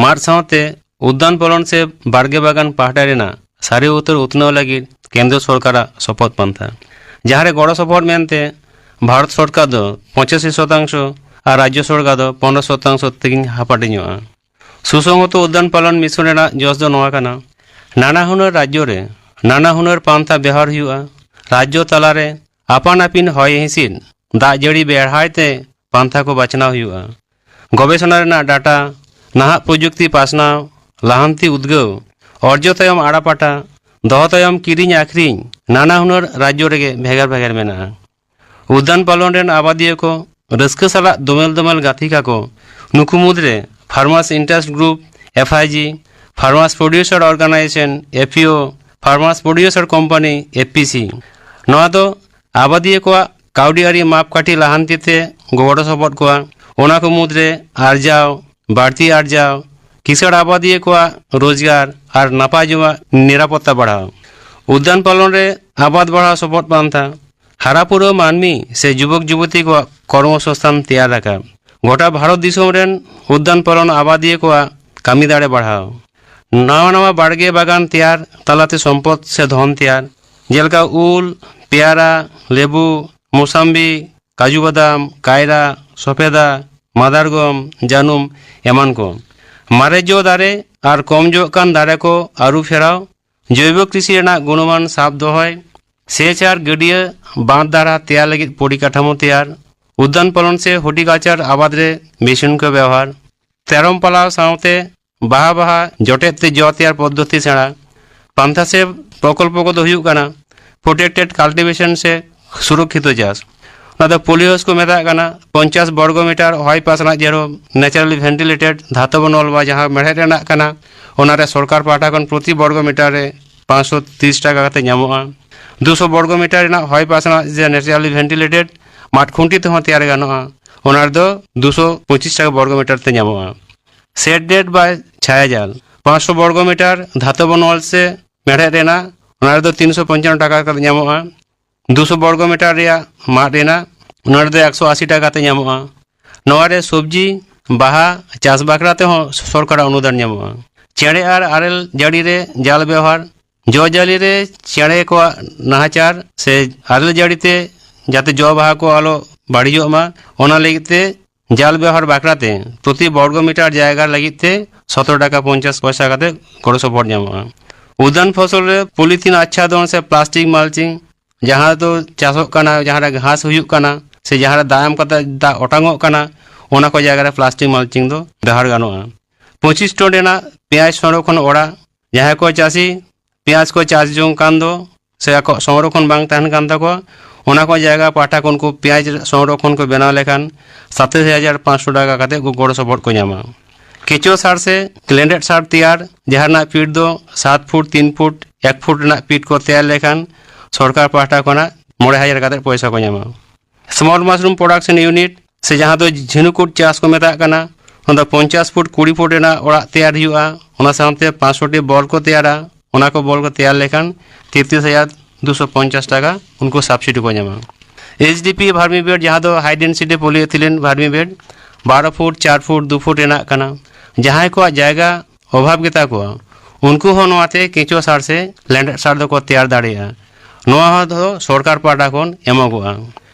ᱢᱟᱫ ᱥᱟᱶᱛᱮ ᱩᱫᱽᱫᱟᱱ ᱯᱟᱞᱚᱱ ᱥᱮ ᱵᱟᱲᱜᱮ ᱵᱟᱜᱟᱱ ᱯᱟᱦᱴᱟ ᱨᱮᱱᱟᱜ ᱥᱟᱹᱨᱤ ᱩᱛᱟᱹᱨ ᱩᱛᱱᱟᱹᱣ ᱞᱟᱹᱜᱤᱫ ᱠᱮᱱᱫᱨᱚ ᱥᱚᱨᱠᱟᱨᱟᱜ ᱥᱚᱯᱚᱫ ᱯᱟᱱᱛᱷᱟ, ᱡᱟᱦᱟᱸ ᱨᱮ ᱜᱚᱲᱚ ᱥᱚᱯᱚᱦᱚᱫ ᱢᱮᱱᱛᱮ ᱵᱷᱟᱨᱚᱛ ᱥᱚᱨᱠᱟᱨ ᱫᱚ ᱯᱚᱸᱪᱟᱥᱤ ᱥᱚᱛᱟᱝᱥᱚ ᱟᱨ ᱨᱟᱡᱽᱡᱚ ᱥᱚᱨᱠᱟᱨ ᱫᱚ ᱯᱚᱱᱨᱚ ᱥᱚᱛᱟᱝᱥᱚ ᱛᱮᱠᱤᱱ ᱦᱟᱯᱟᱴᱤᱧᱚᱜᱼᱟ᱾ ᱥᱩᱥᱚᱝᱦᱚᱛᱚ ᱩᱫᱽᱫᱟᱱ ᱯᱟᱞᱚᱱ ᱢᱤᱥᱚᱱ ᱨᱮᱱᱟᱜ ᱡᱚᱥ ᱫᱚ ᱱᱚᱣᱟ ᱠᱟᱱᱟ, ᱱᱟᱱᱟ ᱦᱩᱱᱟᱹᱨ ᱨᱟᱡᱽᱡᱚ ᱨᱮ ᱱᱟᱱᱟ ᱦᱩᱱᱟᱹᱨ ᱯᱟᱱᱛᱷᱟ ᱵᱮᱣᱦᱟᱨ ᱦᱩᱭᱩᱜᱼᱟ᱾ ᱨᱟᱡᱽᱡᱚ ᱛᱟᱞᱟᱨᱮ ᱟᱯᱟᱱ ᱟᱹᱯᱤᱱ ᱦᱚᱭ ᱦᱤᱸᱥᱤᱫ, ᱫᱟᱜ ᱡᱟᱹᱲᱤ ᱵᱮᱲᱦᱟᱭ ᱛᱮ ᱯᱟᱱᱛᱷᱟ ᱠᱚ ᱵᱟᱪᱷᱱᱟᱣ ᱦᱩᱭᱩᱜᱼᱟ᱾ ᱜᱚᱵᱮᱥᱚᱱᱟ ᱨᱮᱱᱟᱜ ᱰᱟᱴᱟ, ᱱᱟᱦᱟᱜ ᱯᱨᱚᱡᱩᱠᱛᱤ ᱯᱟᱥᱱᱟᱣ, ᱞᱟᱦᱟᱱᱛᱤ ᱩᱫᱽᱜᱟᱹᱣ, ᱚᱨᱡᱚ ᱛᱟᱭᱚᱢ ᱟᱲᱟᱯᱟᱴᱟ, ᱫᱚᱦᱚ ᱛᱟᱭᱚᱢ ᱠᱤᱨᱤᱧ ᱟᱹᱠᱷᱨᱤᱧ ᱱᱟᱱᱟ ᱦᱩᱱᱟᱹᱨ ᱨᱟᱡᱽᱡᱚ ᱨᱮᱜᱮ ᱵᱷᱮᱜᱟᱨ ᱵᱷᱮᱜᱟᱨ ᱢᱮᱱᱟᱜᱼᱟ᱾ ᱩᱫᱽᱫᱟᱱ ᱯᱟᱞᱚᱱ ᱨᱮᱱ ᱟᱵᱟᱫᱤᱭᱟᱹ ᱠᱚ ᱨᱟᱹᱥᱠᱟᱹ ᱥᱟᱞᱟᱜ ᱫᱳᱢᱮᱞ ᱫᱳᱢᱮᱞ ᱜᱟᱛᱮ ᱠᱟᱠᱚ᱾ ᱱᱩᱠᱩ ᱢᱩᱫᱽᱨᱮ Farmers Interest Group, F I G, Farmers Producer Organization, F P O, Farmers Producer Company, F P C᱾ ᱱᱚᱣᱟ ᱫᱚ ᱟᱵᱟᱫᱤᱭᱟᱹ ᱠᱚᱣᱟᱜ ᱠᱟᱹᱣᱰᱤ ᱟᱹᱨᱤ ᱢᱟᱯᱠᱟᱴᱷᱤ ᱞᱟᱦᱟᱱᱛᱤ ᱛᱮ ᱜᱚᱲᱚ ᱥᱚᱯᱚᱦᱚᱫ ᱠᱚᱣᱟ᱾ ᱚᱱᱟ ᱠᱚ ᱢᱩᱫᱽᱨᱮ ᱟᱨᱡᱟᱣ, ᱵᱟᱹᱲᱛᱤ ᱟᱨᱡᱟᱣ, ᱠᱤᱥᱟᱹᱬ ᱟᱵᱟᱫᱤᱭᱟᱹ ᱠᱚᱣᱟᱜ ᱨᱳᱡᱽᱜᱟᱨ ᱟᱨ ᱱᱟᱯᱟᱭ ᱡᱚᱢᱟᱜ ᱱᱤᱨᱟᱯᱚᱛᱛᱟ ᱵᱟᱲᱦᱟᱣ᱾ ᱩᱫᱽᱫᱟᱱ ᱯᱟᱞᱚᱱ ᱨᱮ ᱟᱵᱟᱫ ᱵᱟᱲᱦᱟᱣ ᱥᱚᱯᱚᱦᱚᱫ ᱯᱟᱱᱛᱷᱟ, ᱦᱟᱨᱟ ᱯᱩᱨᱟᱹᱣ ᱢᱟᱹᱱᱢᱤ ᱥᱮ ᱡᱩᱵᱚᱠ ᱡᱩᱵᱚᱛᱤ ᱠᱚᱣᱟᱜ ᱠᱚᱨᱢᱚ ᱥᱚᱝᱥᱛᱷᱟᱱ ᱛᱮᱭᱟᱨ ᱨᱟᱠᱟᱵ᱾ ᱜᱚᱴᱟ ᱵᱷᱟᱨᱚᱛ ᱫᱤᱥᱚᱢ ᱨᱮᱱ ᱩᱫᱽᱫᱟᱱ ᱯᱟᱞᱚᱱ ᱟᱵᱟᱫᱤᱭᱟᱹ ᱠᱚᱣᱟᱜ ᱠᱟᱹᱢᱤ ᱫᱟᱲᱮ ᱵᱟᱲᱦᱟᱣ᱾ ᱱᱟᱣᱟ ᱱᱟᱣᱟ ᱵᱟᱲᱜᱮ ᱵᱟᱜᱟᱱ ᱛᱮᱭᱟᱨ ᱛᱟᱞᱟᱛᱮ ᱥᱚᱢᱯᱚᱫ ᱥᱮ ᱫᱷᱚᱱ ᱛᱮᱭᱟᱨ, ᱡᱮᱞᱮᱠᱟ ᱩᱞ, ᱯᱮᱭᱟᱨᱟ, ᱞᱮᱵᱩ, ᱢᱳᱥᱟᱢᱵᱤ, ᱠᱟᱡᱩ ᱵᱟᱫᱟᱢ, ᱠᱟᱭᱨᱟ, ᱥᱚᱯᱷᱮᱫᱟ, ᱢᱟᱫᱟᱨᱜᱚᱢ, ᱡᱟᱹᱱᱩᱢ ᱮᱢᱟᱱ ᱠᱚ᱾ ᱢᱟᱨᱮ ᱡᱚ ᱫᱟᱨᱮ ᱟᱨ ᱠᱚᱢ ᱡᱚᱜ ᱠᱟᱱ ᱫᱟᱨᱮ ᱠᱚ ᱟᱹᱨᱩ ᱯᱷᱮᱨᱟᱣ, ᱡᱳᱭᱵᱚ ᱠᱨᱤᱥᱤ ᱨᱮᱱᱟᱜ ᱜᱩᱱᱚᱢᱟᱱ ᱥᱟᱵ ᱫᱚᱦᱚᱭ, ᱥᱮᱪ ᱟᱨ ᱜᱟᱹᱰᱭᱟᱹ ᱵᱟᱸᱫᱷ ᱫᱟᱨᱦᱟ ᱛᱮᱭᱟᱨ ᱞᱟᱹᱜᱤᱫ ᱯᱚᱨᱤᱠᱟᱴᱷᱟᱢᱳ ᱛᱮᱭᱟᱨ, ᱩᱫᱽᱫᱟᱱ ᱯᱟᱞᱚᱱ ᱥᱮ ᱦᱚᱨᱴᱤᱠᱟᱞᱪᱟᱨ ᱟᱵᱟᱫ ᱨᱮ ᱢᱮᱥᱤᱱ ᱠᱚ ᱵᱮᱣᱦᱟᱨ, ᱛᱮᱨᱚᱢ ᱯᱟᱞᱟᱣ ᱥᱟᱶᱛᱮ ᱵᱟᱦᱟ ᱵᱟᱦᱟ ᱡᱚᱴᱮᱫ ᱛᱮ ᱡᱚ ᱛᱮᱭᱟᱨ ᱯᱚᱫᱽᱫᱷᱚᱛᱤ ᱥᱮᱬᱟ᱾ ᱯᱟᱱᱛᱷᱟ ᱥᱮ ᱯᱨᱚᱠᱚᱞᱯᱚ ᱠᱚᱫᱚ ᱦᱩᱭᱩᱜ ᱠᱟᱱᱟ ᱯᱨᱚᱴᱮᱠᱴᱮᱰ ᱠᱟᱞᱴᱤᱵᱷᱮᱥᱚᱱ ᱥᱮ ᱥᱩᱨᱚᱠᱠᱷᱤᱛᱚ ᱪᱟᱥ, ᱚᱱᱟ ᱫᱚ ᱯᱚᱞᱤ ᱦᱟᱣᱩᱥ ᱠᱚ ᱢᱮᱛᱟᱜ ᱠᱟᱱᱟ᱾ ᱯᱚᱧᱪᱟᱥ ᱵᱚᱨᱜᱚ ᱢᱤᱴᱟᱨ ᱦᱚᱭ ᱯᱟᱥᱱᱟᱜ ᱡᱮᱨᱚᱢ ᱱᱮᱪᱟᱨᱟᱞᱤ ᱵᱷᱮᱱᱴᱤᱞᱮᱴᱮᱰ ᱫᱷᱟᱛᱚᱵ ᱱᱚᱞ ᱵᱟ ᱡᱟᱦᱟᱸ ᱢᱮᱲᱦᱮᱫ ᱨᱮᱱᱟᱜ ᱠᱟᱱᱟ, ᱚᱱᱟᱨᱮ ᱥᱚᱨᱠᱟᱨ ᱯᱟᱦᱴᱟ ᱠᱷᱚᱱ ᱯᱨᱚᱛᱤ ᱵᱚᱨᱜᱚ ᱢᱤᱴᱟᱨ ᱨᱮ ᱯᱟᱸᱪᱥᱚ ᱛᱤᱨᱤᱥ ᱴᱟᱠᱟ ᱠᱟᱛᱮ ᱧᱟᱢᱚᱜᱼᱟ᱾ ᱫᱩᱥᱚ ᱵᱚᱨᱜᱚ ᱢᱤᱴᱟᱨ ᱨᱮᱱᱟᱜ ᱦᱚᱭ ᱯᱟᱥᱱᱟᱜ ᱡᱮ ᱱᱮᱪᱟᱨᱟᱞᱤ ᱵᱷᱮᱱᱴᱤᱞᱮᱴᱮᱰ ᱢᱟᱴ ᱠᱷᱩᱱᱴᱤ ᱛᱮᱦᱚᱸ ᱛᱮᱭᱟᱨ ᱜᱟᱱᱚᱜᱼᱟ, ᱚᱱᱟ ᱨᱮᱫᱚ ᱫᱩᱥᱚ ᱯᱚᱸᱪᱤᱥ ᱴᱟᱠᱟ ᱵᱚᱨᱜᱚ ᱢᱤᱴᱟᱨ ᱛᱮ ᱧᱟᱢᱚᱜᱼᱟ᱾ ᱥᱮᱰ ᱱᱮᱴ ᱵᱟ ᱪᱷᱟᱭᱟ ᱡᱟᱞ ᱯᱟᱸᱪᱥᱚ ᱵᱚᱨᱜᱚ ᱢᱤᱴᱟᱨ ᱫᱷᱟᱛᱚᱵ ᱱᱚᱞ ᱥᱮ ᱢᱮᱲᱦᱮᱫ ᱨᱮᱱᱟᱜ, ᱚᱱᱟ ᱨᱮᱫᱚ ᱛᱤᱱᱥᱚ ᱯᱚᱧᱪᱟᱱᱱᱚ ᱴᱟᱠᱟ ᱠᱟᱛᱮ ᱧᱟᱢᱚᱜᱼᱟ᱾ ᱫᱩᱥᱚ ᱵᱚᱨᱜᱚ ᱢᱤᱴᱟᱨ ᱨᱮᱭᱟᱜ ᱢᱟᱫ ᱨᱮᱱᱟᱜ, ᱚᱱᱟ ᱨᱮᱫᱚ ᱮᱠᱥᱚ ᱟᱥᱤ ᱴᱟᱠᱟ ᱠᱟᱛᱮ ᱧᱟᱢᱚᱜᱼᱟ᱾ ᱱᱚᱣᱟ ᱨᱮ ᱥᱚᱵᱽᱡᱤ, ᱵᱟᱦᱟ ᱪᱟᱥ ᱵᱟᱠᱷᱨᱟ ᱛᱮᱦᱚᱸ ᱥᱚᱨᱠᱟᱨᱟᱜ ᱚᱱᱩᱫᱟᱱ ᱧᱟᱢᱚᱜᱼᱟ᱾ ᱪᱮᱬᱮ ᱟᱨ ᱟᱨᱮᱞ ᱡᱟᱹᱲᱤ ᱨᱮ ᱡᱟᱞ ᱵᱮᱣᱦᱟᱨ, ᱡᱚ ᱡᱟᱹᱞᱤ ᱨᱮ ᱪᱮᱬᱮ ᱠᱚᱣᱟᱜ ᱱᱟᱦᱟᱪᱟᱨ ᱥᱮ ᱟᱨᱮᱞ ᱡᱟᱹᱲᱤ ᱛᱮ ᱡᱟᱛᱮ ᱡᱚ ᱵᱟᱦᱟ ᱠᱚ ᱟᱞᱚ ᱵᱟᱹᱲᱤᱡᱚᱜ ᱢᱟ, ᱚᱱᱟ ᱞᱟᱹᱜᱤᱫ ᱛᱮ ᱡᱟᱞ ᱵᱮᱣᱦᱟᱨ ᱵᱟᱠᱷᱨᱟ ᱛᱮ ᱯᱨᱚᱛᱤ ᱵᱚᱨᱜᱚ ᱢᱤᱴᱟᱨ ᱡᱟᱭᱜᱟ ᱞᱟᱹᱜᱤᱫ ᱛᱮ ᱥᱚᱛᱨᱚ ᱴᱟᱠᱟ ᱯᱚᱧᱪᱟᱥ ᱯᱚᱭᱥᱟ ᱠᱟᱛᱮ ᱜᱚᱲᱚ ᱥᱚᱯᱚᱦᱚᱫ ᱧᱟᱢᱚᱜᱼᱟ᱾ ᱩᱫᱽᱫᱟᱱ ᱯᱷᱚᱥᱚᱞ ᱨᱮ ᱯᱚᱞᱤᱛᱷᱤᱱ ᱟᱪᱪᱷᱟᱫᱚᱱ ᱥᱮ ᱯᱞᱟᱥᱴᱤᱠ ᱢᱟᱞᱪᱤᱝ, ᱡᱟᱦᱟᱸ ᱫᱚ ᱪᱟᱥᱚᱜ ᱠᱟᱱᱟ, ᱡᱟᱦᱟᱸ ᱨᱮ ᱜᱷᱟᱥ ᱦᱩᱭᱩᱜ ᱠᱟᱱᱟ ᱥᱮ ᱡᱟᱦᱟᱸ ᱨᱮ ᱫᱟᱜ ᱮᱢ ᱠᱟᱛᱮ ᱫᱟᱜ ᱚᱴᱟᱝᱚᱜ ᱠᱟᱱᱟ, ᱚᱱᱟ ᱠᱚ ᱡᱟᱭᱜᱟ ᱨᱮ ᱯᱞᱟᱥᱴᱤᱠ ᱢᱟᱞᱪᱤᱝ ᱫᱚ ᱵᱮᱣᱦᱟᱨ ᱜᱟᱱᱚᱜᱼᱟ᱾ ᱯᱚᱸᱪᱤᱥ ᱴᱚᱱ ᱨᱮᱱᱟᱜ ᱯᱮᱸᱭᱟᱡᱽ ᱥᱚᱝᱨᱚᱠᱷᱚᱱ ᱚᱲᱟᱜ, ᱡᱟᱦᱟᱸᱭ ᱠᱚ ᱪᱟᱹᱥᱤ ᱯᱮᱸᱭᱟᱡᱽ ᱠᱚ ᱪᱟᱥ ᱡᱚᱝ ᱠᱟᱱ ᱫᱚ ᱥᱮ ᱟᱠᱚᱣᱟᱜ ᱥᱚᱝᱨᱚᱠᱷᱚᱱ ᱵᱟᱝ ᱛᱟᱦᱮᱱ ᱠᱟᱱ ᱛᱟᱠᱚᱣᱟ, ᱚᱱᱟ ᱠᱚ ᱡᱟᱭᱜᱟ ᱯᱟᱦᱴᱟ ᱠᱷᱚᱱ ᱩᱱᱠᱩ ᱯᱮᱸᱭᱟᱡᱽ ᱥᱚᱝᱨᱚᱠᱷᱚᱱ ᱠᱚ ᱵᱮᱱᱟᱣ ᱞᱮᱠᱷᱟᱱ ᱥᱟᱛᱟᱥᱤ ᱦᱟᱡᱟᱨ ᱯᱟᱸᱪᱥᱚ ᱴᱟᱠᱟ ᱠᱟᱛᱮ ᱠᱚ ᱜᱚᱲᱚ ᱥᱚᱯᱚᱦᱚᱫ ᱠᱚ ᱧᱟᱢᱟ᱾ ᱠᱮᱸᱪᱚ ᱥᱟᱨ ᱥᱮ ᱞᱮᱸᱰᱮᱫ ᱥᱟᱨ ᱛᱮᱭᱟᱨ, ᱡᱟᱦᱟᱸ ᱨᱮᱱᱟᱜ ᱯᱤᱴ ᱫᱚ ᱥᱟᱛ ᱯᱷᱩᱴ, ᱛᱤᱱ ᱯᱷᱩᱴ, ᱮᱠ ᱯᱷᱩᱴ ᱨᱮᱱᱟᱜ ᱯᱤᱴ ᱠᱚ ᱛᱮᱭᱟᱨ ᱞᱮᱠᱷᱟᱱ ᱥᱚᱨᱠᱟᱨ ᱯᱟᱦᱴᱟ ᱠᱷᱚᱱᱟᱜ ᱢᱚᱬᱮ ᱦᱟᱡᱟᱨ ᱠᱟᱛᱮ ᱯᱚᱭᱥᱟ ᱠᱚ ᱧᱟᱢᱟ᱾ ᱥᱢᱚᱞ ᱢᱟᱥᱨᱩᱢ ᱯᱨᱚᱰᱟᱠᱥᱚᱱ ᱤᱭᱩᱱᱤᱴ ᱥᱮ ᱡᱟᱦᱟᱸ ᱫᱚ ᱡᱷᱤᱱᱩᱠᱩᱴ ᱪᱟᱥ ᱠᱚ ᱢᱮᱛᱟᱜ ᱠᱟᱱᱟ, ᱚᱱᱟ ᱫᱚ ᱯᱚᱧᱪᱟᱥ ᱯᱷᱩᱴ ᱠᱩᱲᱤ ᱯᱷᱩᱴ ᱨᱮᱱᱟᱜ ᱚᱲᱟᱜ ᱛᱮᱭᱟᱨ ᱦᱩᱭᱩᱜᱼᱟ᱾ ᱚᱱᱟ ᱥᱟᱶᱛᱮ ᱯᱟᱸᱪᱥᱚ ᱴᱤ ᱵᱚᱞ ᱠᱚ ᱛᱮᱭᱟᱨᱟ᱾ ᱚᱱᱟ ᱠᱚ ᱵᱚᱞ ᱠᱚ ᱛᱮᱭᱟᱨ ᱞᱮᱠᱷᱟᱱ ᱛᱮᱛᱨᱤᱥ ᱦᱟᱡᱟᱨ ᱫᱩᱥᱚ ᱯᱚᱧᱪᱟᱥ ᱴᱟᱠᱟ ᱩᱱᱠᱩ ᱥᱟᱵᱥᱤᱰᱤ ᱠᱚ ᱧᱟᱢᱟ᱾ ᱮᱭᱤᱪ ᱰᱤ ᱯᱤ ᱵᱷᱟᱨᱢᱤ ᱵᱮᱰ, ᱡᱟᱦᱟᱸ ᱫᱚ ᱦᱟᱭ ᱰᱮᱱᱥᱤᱴᱤ ᱯᱚᱞᱤᱮᱛᱷᱤᱞᱤᱱ ᱵᱷᱟᱨᱢᱤ ᱵᱮᱰ, ᱵᱟᱨᱚ ᱯᱷᱩᱴ, ᱪᱟᱨ ᱯᱷᱩᱴ, ᱫᱩ ᱯᱷᱩᱴ ᱨᱮᱱᱟᱜ ᱠᱟᱱᱟ᱾ ᱡᱟᱦᱟᱸᱭ ᱠᱚᱣᱟᱜ ᱡᱟᱭᱜᱟ ᱚᱵᱷᱟᱵᱽ ᱜᱮᱛᱟ ᱠᱚᱣᱟ, ᱩᱱᱠᱩ ᱦᱚᱸ ᱱᱚᱣᱟᱛᱮ ᱠᱮᱸᱪᱚ ᱥᱟᱨ ᱥᱮ ᱞᱮᱸᱰᱮᱫ ᱥᱟᱨ ᱫᱚᱠᱚ ᱛᱮᱭᱟᱨ ᱫᱟᱲᱮᱭᱟᱜᱼᱟ᱾ ᱱᱚᱣᱟ ᱦᱚᱸ ᱫᱚ ᱥᱚᱨᱠᱟᱨ ᱯᱟᱦᱴᱟ ᱠᱷᱚᱱ ᱮᱢᱚᱜᱚᱜᱼᱟ᱾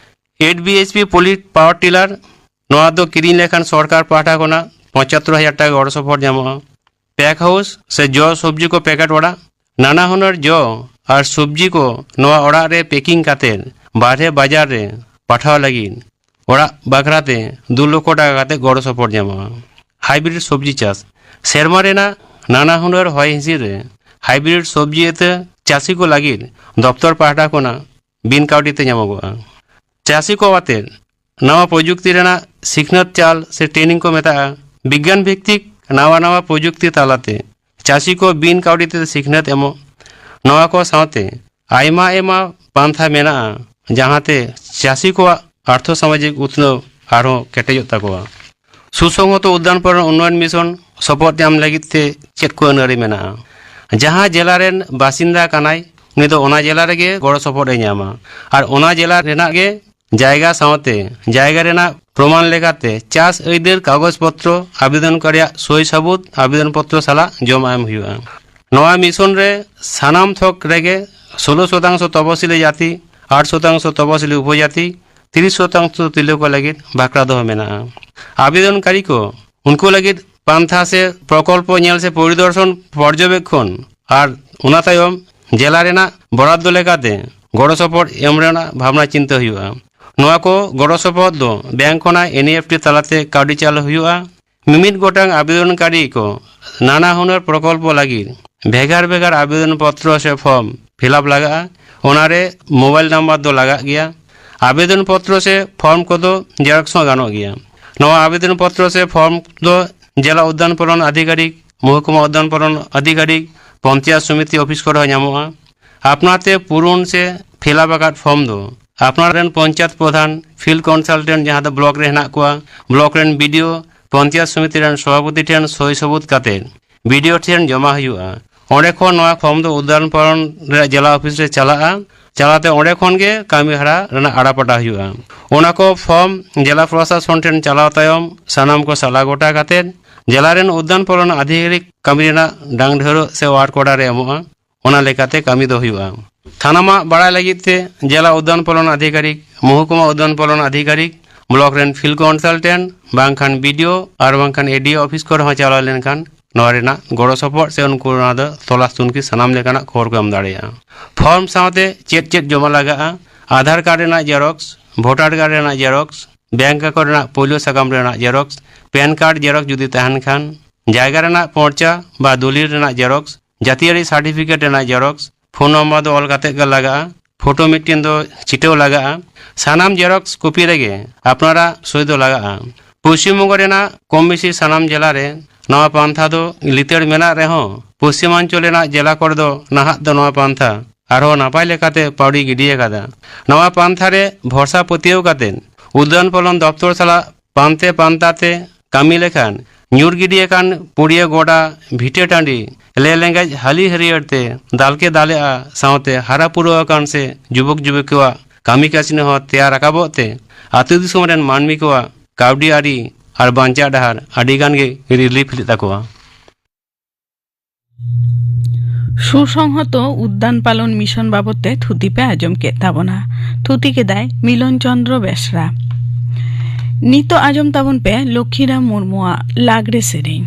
ᱮᱭᱤᱴ ᱵᱤ ᱮᱭᱤᱪ ᱯᱤ ᱯᱚᱞᱤ ᱯᱟᱣᱟᱨ ᱴᱤᱞᱟᱨ, ᱱᱚᱣᱟ ᱫᱚ ᱠᱤᱨᱤᱧ ᱞᱮᱠᱷᱟᱱ ᱥᱚᱨᱠᱟᱨ ᱯᱟᱦᱴᱟ ᱠᱷᱚᱱᱟᱜ ᱯᱚᱸᱪᱟᱛᱛᱳᱨ ᱦᱟᱡᱟᱨ ᱴᱟᱠᱟ ᱜᱚᱲᱚ ᱥᱚᱯᱚᱦᱚᱫ ᱧᱟᱢᱚᱜᱼᱟ᱾ ᱯᱮᱠ ᱦᱟᱣᱩᱥ ᱥᱮ ᱡᱚ ᱥᱚᱵᱽᱡᱤ ᱠᱚ ᱯᱮᱠᱮᱴ ᱚᱲᱟᱜ, ᱱᱟᱱᱟ ᱦᱩᱱᱟᱹᱨ ᱡᱚ ᱟᱨ ᱥᱚᱵᱽᱡᱤ ᱠᱚ ᱱᱚᱣᱟ ᱚᱲᱟᱜ ᱨᱮ ᱯᱮᱠᱤᱝ ᱠᱟᱛᱮ ᱵᱟᱨᱦᱮ ᱵᱟᱡᱟᱨ ᱨᱮ ᱯᱟᱴᱷᱟᱣ ᱞᱟᱹᱜᱤᱫ ᱚᱲᱟᱜ ᱵᱟᱠᱷᱨᱟ ᱛᱮ ᱫᱩ ᱞᱚᱠᱷᱚ ᱴᱟᱠᱟ ᱠᱟᱛᱮ ᱜᱚᱲᱚ ᱥᱚᱯᱚᱦᱚᱫ ᱧᱟᱢᱚᱜᱼᱟ᱾ ᱦᱟᱭᱵᱨᱤᱰ ᱥᱚᱵᱽᱡᱤ ᱪᱟᱥ, ᱥᱮᱨᱢᱟ ᱨᱮᱱᱟᱜ ᱱᱟᱱᱟ ᱦᱩᱱᱟᱹᱨ ᱦᱚᱭ ᱦᱤᱸᱥᱤᱫ ᱨᱮ ᱦᱟᱭᱵᱨᱤᱰ ᱥᱚᱵᱽᱡᱤ ᱤᱛᱟᱹ ᱪᱟᱹᱥᱤ ᱠᱚ ᱞᱟᱹᱜᱤᱫ ᱫᱚᱯᱛᱚᱨ ᱯᱟᱦᱴᱟ ᱠᱷᱚᱱᱟᱜ ᱵᱤᱱ ᱠᱟᱹᱣᱰᱤ ᱛᱮ ᱧᱟᱢᱚᱜᱚᱜᱼᱟ᱾ ᱪᱟᱹᱥᱤ ᱠᱚ ᱟᱛᱮ ᱱᱟᱣᱟ ᱯᱨᱚᱡᱩᱠᱛᱤ ᱨᱮᱱᱟᱜ ᱥᱤᱠᱷᱱᱟᱹᱛ ᱪᱟᱞ ᱥᱮ ᱴᱨᱮᱱᱤᱝ ᱠᱚ ᱢᱮᱛᱟᱜᱼᱟ᱾ ᱵᱤᱜᱽᱜᱟᱱ ᱵᱷᱤᱛᱛᱤᱠ ᱱᱟᱣᱟ ᱱᱟᱣᱟ ᱯᱨᱚᱡᱩᱠᱛᱤ ᱛᱟᱞᱟᱛᱮ ᱪᱟᱹᱥᱤ ᱠᱚ ᱵᱤᱱ ᱠᱟᱹᱣᱰᱤ ᱛᱮ ᱥᱤᱠᱷᱱᱟᱹᱛ ᱮᱢᱚᱜ, ᱱᱚᱣᱟ ᱠᱚ ᱥᱟᱶᱛᱮ ᱟᱭᱢᱟ ᱟᱭᱢᱟ ᱯᱟᱱᱛᱷᱟ ᱢᱮᱱᱟᱜᱼᱟ, ᱡᱟᱦᱟᱸᱛᱮ ᱪᱟᱹᱥᱤ ᱠᱚᱣᱟᱜ ᱟᱨᱛᱷᱚ ᱥᱟᱢᱟᱡᱤᱠ ᱩᱛᱱᱟᱹᱣ ᱟᱨᱦᱚᱸ ᱠᱮᱴᱮᱡᱚᱜ ᱛᱟᱠᱚᱣᱟ᱾ ᱥᱩᱥᱚᱝᱦᱚᱛᱚ ᱩᱫᱽᱫᱟᱱ ᱯᱚᱨᱚᱱ ᱩᱱᱱᱚᱭᱚᱱ ᱢᱤᱥᱚᱱ ᱥᱚᱯᱚᱦᱚᱫ ᱧᱟᱢ ᱞᱟᱹᱜᱤᱫ ᱛᱮ ᱪᱮᱫ ᱠᱚ ᱟᱹᱱ ᱟᱹᱨᱤ ᱢᱮᱱᱟᱜᱼᱟ? ᱡᱟᱦᱟᱸ ᱡᱮᱞᱟ ᱨᱮᱱ ᱵᱟᱥᱤᱱᱫᱟ ᱠᱟᱱᱟᱭ, ᱩᱱᱤ ᱫᱚ ᱚᱱᱟ ᱡᱮᱞᱟ ᱨᱮᱜᱮ ᱜᱚᱲᱚ ᱥᱚᱯᱚᱦᱚᱫ ᱮ ᱧᱟᱢᱟ ᱟᱨ ᱚᱱᱟ ᱡᱮᱞᱟ ᱨᱮᱱᱟᱜ ᱜᱮ ᱡᱟᱭᱜᱟ ᱥᱟᱶᱛᱮ ᱡᱟᱭᱜᱟ ᱨᱮᱱᱟᱜ ᱯᱨᱚᱢᱟᱱ ᱞᱮᱠᱟᱛᱮ ᱪᱟᱥ ᱟᱹᱭᱫᱟᱹᱨ ᱠᱟᱜᱚᱡᱽ ᱯᱚᱛᱨᱚ ᱟᱵᱮᱫᱚᱱ ᱠᱟᱨᱤᱭᱟᱜ ᱥᱳᱭ ᱥᱟᱹᱵᱩᱫ ᱟᱵᱮᱫᱚᱱ ᱯᱚᱛᱨᱚ ᱥᱟᱞᱟᱜ ᱡᱚᱢᱟ ᱮᱢ ᱦᱩᱭᱩᱜᱼᱟ᱾ ᱱᱚᱣᱟ ᱢᱤᱥᱚᱱ ᱨᱮ ᱥᱟᱱᱟᱢ ᱛᱷᱚᱠ ᱨᱮᱜᱮ ᱥᱳᱞᱳ ᱥᱚᱛᱟᱝᱥᱚ ᱛᱚᱯᱚᱥᱤᱞᱤ ᱡᱟᱹᱛᱤ, ᱟᱴ ᱥᱚᱛᱟᱝᱥᱚ ᱛᱚᱯᱚᱥᱤᱞᱤ ᱩᱯᱚᱡᱟᱹᱛᱤ, ᱛᱤᱨᱤᱥ ᱥᱚᱛᱟᱝᱥᱚ ᱛᱤᱨᱞᱟᱹ ᱠᱚ ᱞᱟᱹᱜᱤᱫ ᱵᱟᱠᱷᱨᱟ ᱫᱚᱦᱚ ᱢᱮᱱᱟᱜᱼᱟ᱾ ᱟᱵᱮᱫᱚᱱᱠᱟᱨᱤ ᱠᱚ ᱩᱱᱠᱩ ᱞᱟᱹᱜᱤᱫ ᱯᱟᱱᱛᱷᱟ ᱥᱮ ᱯᱨᱚᱠᱚᱞᱯᱚ ᱧᱮᱞ ᱥᱮ ᱯᱚᱨᱤᱫᱚᱨᱥᱚᱱ ᱯᱚᱨᱡᱚᱵᱮᱠᱠᱷᱚᱱ ᱟᱨ ᱚᱱᱟ ᱛᱟᱭᱚᱢ ᱡᱮᱞᱟ ᱨᱮᱱᱟᱜ ᱵᱚᱨᱟᱫᱫᱚ ᱞᱮᱠᱟᱛᱮ ᱜᱚᱲᱚ ᱥᱚᱯᱚᱦᱚᱫ ᱮᱢ ᱨᱮᱱᱟᱜ ᱵᱷᱟᱵᱽᱱᱟ ᱪᱤᱱᱛᱟᱹ ᱦᱩᱭᱩᱜᱼᱟ᱾ ᱱᱚᱣᱟ ᱠᱚ ᱜᱚᱲᱚ ᱥᱚᱯᱚᱦᱚᱫ ᱫᱚ ᱵᱮᱝᱠ ᱠᱷᱚᱱᱟᱜ ᱮᱱ ᱤ ᱮᱯᱷ ᱴᱤ ᱛᱟᱞᱟᱛᱮ ᱠᱟᱹᱣᱰᱤ ᱪᱟᱞ ᱦᱩᱭᱩᱜᱼᱟ᱾ ᱢᱤᱢᱤᱫ ᱜᱚᱴᱟᱝ ᱟᱵᱮᱫᱚᱱᱠᱟᱨᱤ ᱠᱚ ᱱᱟᱱᱟ ᱦᱩᱱᱟᱹᱨ ᱯᱨᱚᱠᱚᱞᱯᱚ ᱞᱟᱹᱜᱤᱫ ᱵᱷᱮᱜᱟᱨ ᱵᱷᱮᱜᱟᱨ ᱟᱵᱮᱫᱚᱱ ᱯᱚᱛᱨᱚ ᱥᱮ ᱯᱷᱚᱨᱢ ᱯᱷᱤᱞᱟᱯ ᱞᱟᱜᱟᱜᱼᱟ᱾ ᱚᱱᱟᱨᱮ ᱢᱳᱵᱟᱭᱤᱞ ᱱᱟᱢᱵᱟᱨ ᱫᱚ ᱞᱟᱜᱟᱜ ᱜᱮᱭᱟ᱾ ᱟᱵᱮᱫᱚᱱ ᱯᱚᱛᱨᱚ ᱥᱮ ᱯᱷᱚᱨᱢ ᱠᱚᱫᱚ ᱡᱮᱨᱚᱠᱥ ᱦᱚᱸ ᱜᱟᱱᱚᱜ ᱜᱮᱭᱟ᱾ ᱱᱚᱣᱟ ᱟᱵᱮᱫᱚᱱ ᱯᱚᱛᱨᱚ ᱥᱮ ᱯᱷᱚᱨᱢ ᱫᱚ ᱡᱮᱞᱟ ᱩᱫᱽᱫᱟᱱ ᱯᱟᱞᱚᱱ ᱟᱫᱷᱤᱠᱟᱨᱤᱠ, ᱢᱚᱦᱚᱠᱩᱢᱟ ᱩᱫᱽᱫᱟᱱ ᱯᱟᱞᱚᱱ ᱟᱫᱷᱤᱠᱟᱨᱤᱠ, ᱯᱚᱧᱪᱟᱭᱮᱛ ᱥᱚᱢᱤᱛᱤ ᱚᱯᱷᱤᱥ ᱠᱚᱨᱮ ᱦᱚᱸ ᱧᱟᱢᱚᱜᱼᱟ᱾ ᱟᱯᱱᱟᱨ ᱛᱮ ᱯᱩᱨᱩᱱ ᱥᱮ ᱯᱷᱤᱞᱟᱯ ᱟᱠᱟᱫ ᱯᱷᱚᱨᱢ ᱫᱚ ᱟᱯᱱᱟᱨ ᱨᱮᱱ ᱯᱚᱧᱪᱟᱭᱮᱛ ᱯᱨᱚᱫᱷᱟᱱ, ᱯᱷᱤᱞᱰ ᱠᱚᱱᱥᱟᱞᱴᱮᱱᱴ ᱡᱟᱦᱟᱸ ᱫᱚ ᱵᱞᱚᱠ ᱨᱮ ᱦᱮᱱᱟᱜ ᱠᱚᱣᱟ, ᱵᱞᱚᱠ ᱨᱮᱱ ᱵᱤ ᱰᱤ ᱳ, ᱯᱚᱧᱪᱟᱭᱮᱛ ᱥᱚᱢᱤᱛᱤ ᱨᱮᱱ ᱥᱚᱵᱷᱟᱯᱚᱛᱤ ᱴᱷᱮᱱ ᱥᱳᱭ ᱥᱟᱹᱵᱩᱫ ᱠᱟᱛᱮ ᱵᱤ ᱰᱤ ᱳ ᱴᱷᱮᱱ ᱡᱚᱢᱟ ᱦᱩᱭᱩᱜᱼᱟ᱾ ᱚᱸᱰᱮ ᱠᱷᱚᱱ ᱱᱚᱣᱟ ᱯᱷᱚᱨᱢ ᱫᱚ ᱩᱫᱽᱫᱟᱱ ᱯᱟᱞᱚᱱ ᱨᱮᱭᱟᱜ ᱡᱮᱞᱟ ᱚᱯᱷᱤᱥ ᱨᱮ ᱪᱟᱞᱟᱜᱼᱟ᱾ ᱪᱟᱞᱟᱣᱛᱮ ᱚᱸᱰᱮ ᱠᱷᱚᱱ ᱜᱮ ᱠᱟᱹᱢᱤ ᱦᱚᱨᱟ ᱨᱮᱱᱟᱜ ᱟᱲᱟᱯᱟᱴᱟ ᱦᱩᱭᱩᱜᱼᱟ᱾ ᱚᱱᱟ ᱠᱚ ᱯᱷᱚᱨᱢ ᱡᱮᱞᱟ ᱯᱨᱚᱥᱟᱥᱚᱱ ᱴᱷᱮᱱ ᱪᱟᱞᱟᱣ ᱛᱟᱭᱚᱢ ᱥᱟᱱᱟᱢ ᱠᱚ ᱥᱟᱞᱟ ᱜᱚᱴᱟ ᱠᱟᱛᱮ ᱡᱮᱞᱟ ᱨᱮᱱ ᱩᱫᱽᱫᱟᱱ ᱯᱟᱞᱚᱱ ᱟᱫᱷᱤᱠᱟᱨᱤᱠ ᱠᱟᱹᱢᱤ ᱨᱮᱱᱟᱜ ᱰᱟᱝ ᱰᱷᱟᱹᱨᱚᱜ ᱥᱮ ᱣᱟᱨᱠ ᱚᱨᱰᱟᱨ ᱮ ᱮᱢᱚᱜᱼᱟ᱾ ᱚᱱᱟ ᱞᱮᱠᱟᱛᱮ ᱠᱟᱹᱢᱤ ᱫᱚ ᱦᱩᱭᱩᱜᱼᱟ᱾ ᱥᱟᱱᱟᱢᱟᱜ ᱵᱟᱲᱟᱭ ᱞᱟᱹᱜᱤᱫ ᱛᱮ ᱡᱮᱞᱟ ᱩᱫᱽᱫᱟᱱ ᱯᱟᱞᱚᱱ ᱟᱫᱷᱤᱠᱟᱨᱤᱠ, ᱢᱚᱦᱚᱠᱩᱢᱟ ᱩᱫᱽᱫᱟᱱ ᱯᱟᱞᱚᱱ ᱟᱫᱷᱤᱠᱟᱨᱤᱠ, ᱵᱞᱚᱠ ᱨᱮᱱ ᱯᱷᱤᱞᱰ ᱠᱚᱱᱥᱟᱞᱴᱮᱱᱴ ᱵᱟᱝᱠᱷᱟᱱ ᱵᱤ ᱰᱤ ᱳ ᱟᱨ ᱵᱟᱝᱠᱷᱟᱱ ᱮ ᱰᱤ ᱳ ᱚᱯᱷᱤᱥ ᱠᱚᱨᱮ ᱦᱚᱸ ᱪᱟᱞᱟᱣ ᱞᱮᱱᱠᱷᱟᱱ ᱱᱚᱣᱟ ᱨᱮᱱᱟᱜ ᱜᱚᱲᱚ ᱥᱚᱯᱚᱦᱚᱫ ᱥᱮ ᱩᱱᱠᱩ ᱚᱱᱟ ᱫᱚ ᱛᱚᱞᱟᱥ ᱛᱩᱱᱠᱷᱤ ᱥᱟᱱᱟᱢ ᱞᱮᱠᱟᱱᱟᱜ ᱠᱷᱚᱵᱚᱨ ᱠᱚ ᱮᱢ ᱫᱟᱲᱮᱭᱟᱜᱼᱟ᱾ ᱯᱷᱚᱨᱢ ᱥᱟᱶᱛᱮ ᱪᱮᱫ ᱪᱮᱫ ᱡᱚᱢᱟ ᱞᱟᱜᱟᱜᱼᱟ? ᱟᱫᱷᱟᱨ ᱠᱟᱨᱰ ᱨᱮᱱᱟᱜ ᱡᱮᱨᱚᱠᱥ, ᱵᱷᱳᱴᱟᱨ ᱠᱟᱨᱰ ᱨᱮᱱᱟᱜ ᱡᱮᱨᱚᱠᱥ, ᱵᱮᱝᱠ ᱟᱠᱟᱣᱩᱱᱴ ᱨᱮᱱᱟᱜ ᱯᱳᱭᱞᱳ ᱥᱟᱠᱟᱢ ᱨᱮᱱᱟᱜ ᱡᱮᱨᱚᱠᱥ, ᱯᱮᱱ ᱠᱟᱨᱰ ᱡᱮᱨᱚᱠᱥ ᱡᱩᱫᱤ ᱛᱟᱦᱮᱱ ᱠᱷᱟᱱ, ᱡᱟᱭᱜᱟ ᱨᱮᱱᱟᱜ ᱯᱚᱨᱪᱟ ᱵᱟ ᱫᱚᱞᱤᱞ ᱨᱮᱱᱟᱜ ᱡᱮᱨᱚᱠᱥ, ᱡᱟᱹᱛᱤᱭᱟᱹᱨᱤ ᱥᱟᱨᱴᱤᱯᱷᱤᱠᱮᱴ ᱨᱮᱱᱟᱜ ᱡᱮᱨᱚᱠᱥ, ᱯᱷᱳᱱ ᱱᱚᱢᱵᱚᱨ ᱫᱚ ᱚᱞ ᱠᱟᱛᱮ ᱜᱮ ᱞᱟᱜᱟᱜᱼᱟ᱾ ᱯᱷᱳᱴᱳ ᱢᱤᱫᱴᱮᱱ ᱫᱚ ᱪᱷᱤᱴᱟᱹᱣ ᱞᱟᱜᱟᱜᱼᱟ᱾ ᱥᱟᱱᱟᱢ ᱡᱮᱨᱚᱠᱥ ᱠᱚᱯᱤ ᱨᱮᱜᱮ ᱟᱯᱱᱟᱨᱟᱜ ᱥᱳᱭ ᱫᱚ ᱞᱟᱜᱟᱜᱼᱟ᱾ ᱯᱚᱥᱪᱤᱢ ᱵᱚᱝᱜᱚ ᱨᱮᱱᱟᱜ ᱠᱚᱢ ᱵᱮᱥᱤ ᱥᱟᱱᱟᱢ ᱡᱮᱞᱟ ᱨᱮ ᱱᱚᱣᱟ ᱯᱟᱱᱛᱷᱟ ᱫᱚ ᱞᱤᱛᱟᱹᱲ ᱢᱮᱱᱟᱜ ᱨᱮᱦᱚᱸ, ᱯᱚᱥᱪᱤᱢᱟᱧᱪᱚᱞ ᱨᱮᱱᱟᱜ ᱡᱮᱞᱟ ᱠᱚᱨᱮ ᱫᱚ ᱱᱟᱦᱟᱜ ᱫᱚ ᱱᱚᱣᱟ ᱯᱟᱱᱛᱷᱟ ᱟᱨᱦᱚᱸ ᱱᱟᱯᱟᱭ ᱞᱮᱠᱟᱛᱮ ᱯᱟᱹᱣᱲᱤ ᱜᱤᱰᱤ ᱟᱠᱟᱫᱟ᱾ ᱱᱚᱣᱟ ᱯᱟᱱᱛᱷᱟ ᱨᱮ ᱵᱷᱚᱨᱥᱟ ᱯᱟᱹᱛᱭᱟᱹᱣ ᱠᱟᱛᱮ ᱩᱫᱽᱫᱟᱱ ᱯᱟᱞᱚᱱ ᱫᱚᱯᱛᱚᱨ ᱥᱟᱞᱟᱜ ᱯᱟᱱᱛᱮ ᱯᱟᱱᱛᱟᱛᱮ ᱠᱟᱹᱢᱤ ᱞᱮᱠᱷᱟᱱ ᱧᱩᱨ ᱜᱤᱰᱤ ᱟᱠᱟᱱ ᱯᱩᱲᱤᱭᱟᱹ ᱜᱚᱰᱟ, ᱵᱷᱤᱴᱟᱹ ᱴᱟᱺᱰᱤ, ᱞᱮ ᱞᱮᱸᱜᱮᱡ ᱦᱟᱹᱞᱤ ᱦᱟᱹᱨᱭᱟᱹᱲ ᱛᱮ ᱫᱟᱞᱠᱮ ᱫᱟᱞᱮᱜᱼᱟ, ᱥᱟᱶᱛᱮ ᱦᱟᱨᱟ ᱯᱩᱨᱟᱹᱣ ᱟᱠᱟᱱ ᱥᱮ ᱡᱩᱵᱚᱠ ᱡᱩᱵᱚᱠᱤᱭᱟᱹᱣᱟᱜ ᱠᱟᱹᱢᱤ ᱠᱟᱹᱥᱱᱤ ᱦᱚᱸ ᱛᱮᱭᱟᱨ ᱨᱟᱠᱟᱵᱚᱜ ᱛᱮ ᱟᱹᱛᱩ ᱫᱤᱥᱚᱢ ᱨᱮᱱ ᱢᱟᱹᱱᱢᱤ ᱠᱚᱣᱟᱜ ᱠᱟᱹᱣᱰᱤ ᱟᱹᱨᱤ ᱟᱨ ᱵᱟᱧᱪᱟᱜ ᱰᱟᱦᱟᱨ ᱟᱹᱰᱤ ᱜᱟᱱ ᱜᱮ ᱨᱤᱞᱤᱯᱷ ᱞᱮᱫ ᱛᱟᱠᱚᱣᱟ᱾ ᱥᱩᱥᱚᱝᱦᱚᱛᱚ ᱩᱫᱽᱫᱟᱱ ᱯᱟᱞᱚᱱ ᱢᱤᱥᱚᱱ ᱵᱟᱵᱚᱛ ᱛᱮ ᱛᱷᱩᱛᱤ ᱯᱮ ᱟᱸᱡᱚᱢ ᱠᱮᱫ ᱛᱟᱵᱚᱱᱟ᱾ ᱛᱷᱩᱛᱤ ᱠᱮᱫᱟᱭ ᱢᱤᱞᱚᱱ ᱪᱚᱸᱫᱽᱨᱚ ᱵᱮᱥᱨᱟ᱾ ᱱᱤᱛᱚᱜ ᱟᱸᱡᱚᱢ ᱛᱟᱵᱚᱱ ᱯᱮ ᱞᱚᱠᱠᱷᱤᱨᱟᱢ ᱢᱩᱨᱢᱩᱣᱟᱜ ᱞᱟᱜᱽᱲᱮ ᱥᱮᱨᱮᱧ᱾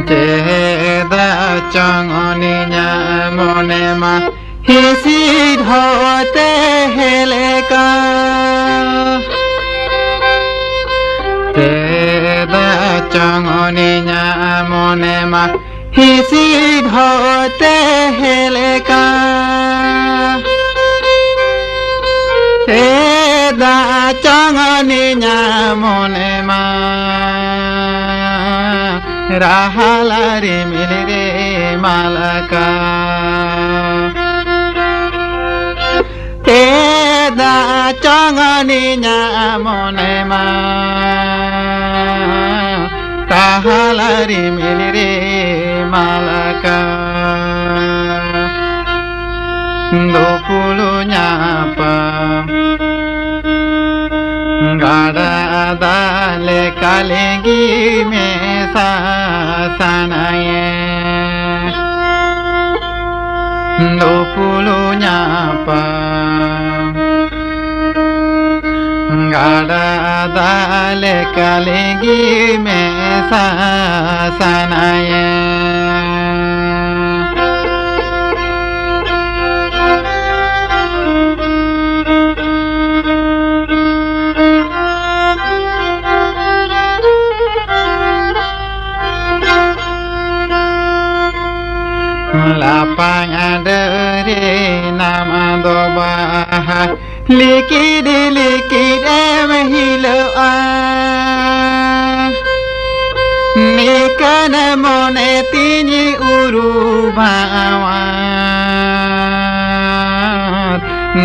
ᱪᱮᱫᱟᱜ ᱪᱚᱝ ᱩᱱᱤᱧᱟᱜ ᱢᱚᱱᱮ ᱢᱟ ᱦᱤᱥᱤᱫ ᱦᱚᱸ ᱛᱟᱦᱮᱸ ᱞᱮᱠᱟ᱾ ᱪᱮᱫᱟᱜ ᱪᱚᱝ ᱩᱱᱤᱧᱟᱜ ᱢᱚᱱᱮ ᱢᱟ ᱦᱤᱥᱤᱫ ᱦᱚᱸ ᱛᱟᱦᱮᱸ ᱞᱮᱠᱟ᱾ ᱪᱮᱫᱟᱜ ᱪᱚᱝ ᱩᱱᱤᱧᱟᱜ ᱢᱚᱱᱮ ᱢᱟ ᱨᱟᱦᱟᱞᱟ ᱨᱤᱢᱤᱞ ᱨᱮ ᱢᱟᱞᱟᱠᱟ᱾ ᱪᱮᱫᱟᱜ ᱪᱚᱝ ᱩᱱᱤᱧᱟᱜ ᱢᱚᱱᱮ ᱢᱟ ᱨᱟᱦᱟᱞᱟ ᱨᱤᱢᱤᱞ ᱨᱮ ᱢᱟᱞᱟᱠᱟ᱾ ᱫᱩᱯᱩᱞᱩ ᱧᱟᱯᱟᱢ ᱜᱟᱰᱟ ᱫᱟᱜ ᱞᱮᱠᱟ ᱞᱤᱸᱜᱤ ᱢᱮᱥᱟ ᱥᱟᱱᱟᱭᱮ᱾ ᱫᱩᱯᱩᱞᱩ ᱧᱟᱯᱟᱢ ᱜᱟᱰᱟ ᱫᱟᱜ ᱞᱮᱠᱟ ᱞᱤᱸᱜᱤ ᱢᱮᱥᱟ ᱥᱟᱱᱟᱭᱮ᱾ ᱨᱮᱱᱟᱢ ᱫᱚ ᱵᱟᱦᱟ ᱞᱤᱠᱤᱫ ᱞᱤᱠᱤᱫ ᱮᱢ ᱦᱤᱞᱚᱜᱼᱟ᱾ ᱱᱤᱠᱟᱹᱱ ᱢᱚᱱᱮ ᱛᱤᱧ ᱩᱨᱩᱢᱟᱣᱟ,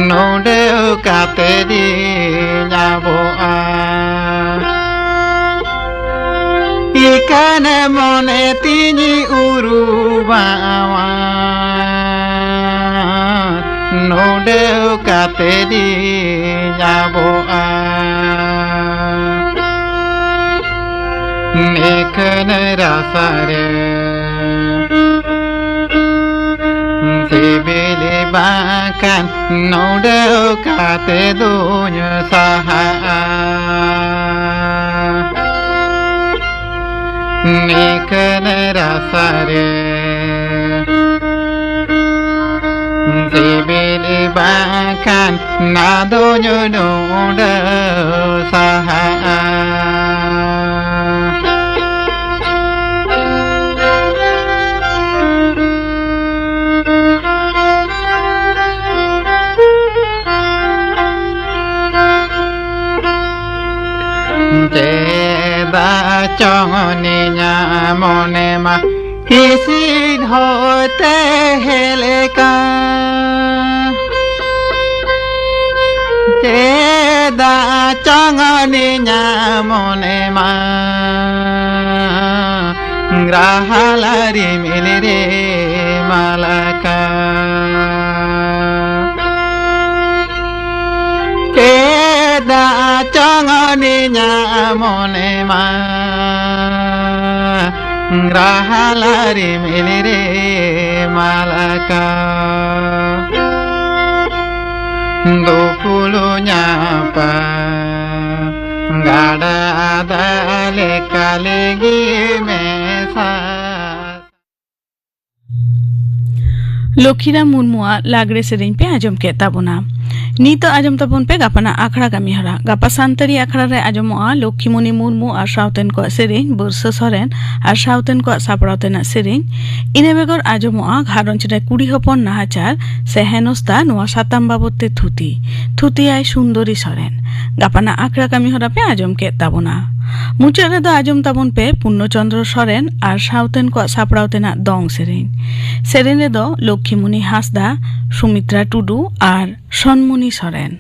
ᱱᱚᱰᱮ ᱠᱟᱛᱮ ᱫᱤᱧ ᱟᱵᱚᱜᱼᱟ᱾ ᱤᱠᱟᱱ ᱢᱚᱱᱮ ᱛᱤᱧ ᱩᱨᱩᱢᱟᱣᱟ, ᱱᱚᱰᱮ ᱠᱟᱛᱮ ᱫᱤᱧ ᱟᱵᱚᱜᱼᱟ᱾ ᱱᱤᱠᱟᱹᱱ ᱨᱟᱥᱟ ᱨᱮ ᱥᱤᱵᱤᱞ ᱵᱟᱝᱠᱷᱟᱱ ᱱᱚᱰᱮ ᱠᱟᱛᱮ ᱫᱩᱧ ᱥᱟᱦᱟᱜᱼᱟ᱾ ᱱᱤᱠᱟᱹᱱ ᱨᱟᱥᱟ ᱨᱮ ᱥᱤᱵᱤᱞ ᱵᱟᱝᱠᱷᱟᱱ ᱱᱟᱫᱚᱧ ᱱᱚᱰᱮ ᱥᱟᱦᱟᱜᱼᱟ᱾ ᱪᱮᱫᱟᱜ ᱪᱚᱝ ᱱᱤᱧᱟ ᱢᱚᱱᱮ ᱢᱟ ᱦᱤᱥᱤᱫ ᱦᱚᱭᱛᱮ ᱦᱮᱡ ᱞᱮᱠᱟ᱾ ᱪᱮᱫᱟᱜ ᱪᱚᱝ ᱱᱤᱧᱟ ᱢᱚᱱᱮ ᱢᱟ ᱨᱟᱦᱟᱞᱟ ᱨᱤᱢᱤᱞ ᱨᱮ ᱢᱟᱞᱟᱠᱟ᱾ ᱪᱮᱫᱟᱜ ᱪᱚᱝ ᱱᱤᱧᱟ ᱢᱚᱱᱮ ᱢᱟ ᱨᱟᱦᱟᱞᱟ ᱨᱤᱢᱤᱞ ᱨᱮ ᱢᱟᱞᱟᱠᱟ᱾ ᱫᱩᱯᱩᱞᱩ ᱧᱟᱯᱟ ᱜᱟᱰᱟ ᱫᱟᱜ ᱞᱮᱠᱟ ᱞᱤᱸᱜᱤ ᱢᱮᱥᱟ᱾ ᱞᱚᱠᱷᱤᱨᱟᱢ ᱢᱩᱨᱢᱩᱣᱟᱜ ᱞᱟᱜᱽᱲᱮ ᱥᱮᱨᱮᱧ ᱯᱮ ᱟᱸᱡᱚᱢ ᱠᱮᱫ ᱛᱟᱵᱚᱱᱟ᱾ ᱱᱤᱛᱚᱜ ᱟᱸᱡᱚᱢ ᱛᱟᱵᱚᱱ ᱯᱮ ᱜᱟᱯᱟᱱᱟᱜ ᱟᱠᱷᱲᱟ ᱠᱟᱹᱢᱤ ᱦᱚᱨᱟ᱾ ᱜᱟᱯᱟ ᱥᱟᱱᱛᱟᱲᱤ ᱟᱠᱷᱲᱟ ᱨᱮ ᱟᱸᱡᱚᱢᱚᱜᱼᱟ ᱞᱚᱠᱠᱷᱤᱢᱩᱱᱤ ᱢᱩᱨᱢᱩ ᱟᱨ ᱥᱟᱶᱛᱮᱱ ᱠᱚᱣᱟᱜ ᱥᱮᱨᱮᱧ, ᱵᱚᱨᱥᱟ ᱥᱚᱨᱮᱱ ᱟᱨ ᱥᱟᱶᱛᱮᱱ ᱠᱚᱣᱟᱜ ᱥᱟᱯᱲᱟᱣ ᱛᱮᱱᱟᱜ ᱥᱮᱨᱮᱧ᱾ ᱤᱱᱟᱹ ᱵᱮᱜᱚᱨ ᱟᱸᱡᱚᱢᱚᱜᱼᱟ ᱜᱷᱟᱨᱚᱸᱡᱽ ᱨᱮ ᱠᱩᱲᱤ ᱦᱚᱯᱚᱱ ᱱᱟᱦᱟᱪᱟᱨ ᱥᱮ ᱦᱮᱱᱚᱥᱛᱟ, ᱱᱚᱣᱟ ᱥᱟᱛᱟᱢ ᱵᱟᱵᱚᱫ ᱛᱮ ᱛᱷᱩᱛᱤ᱾ ᱛᱷᱩᱛᱤᱭᱟᱭ ᱥᱩᱱᱫᱚᱨᱤ ᱥᱚᱨᱮᱱ᱾ ᱜᱟᱯᱟᱱᱟᱜ ᱟᱠᱷᱲᱟ ᱠᱟᱹᱢᱤ ᱦᱚᱨᱟ ᱯᱮ ᱟᱸᱡᱚᱢ ᱠᱮᱫ ᱛᱟᱵᱚᱱᱟ᱾ ᱢᱩᱪᱟᱹᱫ ᱨᱮᱫᱚ ᱟᱸᱡᱚᱢ ᱛᱟᱵᱚᱱ ᱯᱮ ᱯᱩᱨᱱᱚ ᱪᱚᱱᱫᱨᱚ ᱥᱚᱨᱮᱱ ᱟᱨ ᱥᱟᱶᱛᱮᱱ ᱠᱚᱣᱟᱜ ᱥᱟᱯᱲᱟᱣ ᱛᱮᱱᱟᱜ ᱫᱚᱝ ᱥᱮᱨᱮᱧ᱾ ᱥᱮᱨᱮᱧ ᱨᱮᱫᱚ ᱞᱚᱠᱠᱷᱤᱢᱩᱱᱤ ᱦᱟᱸᱥᱫᱟ, ᱥᱩᱢᱤᱛᱨᱟ ᱴᱩᱰᱩ ᱟᱨ ᱥᱚᱱᱢᱩᱱᱤ ᱥᱚᱨᱮᱱ᱾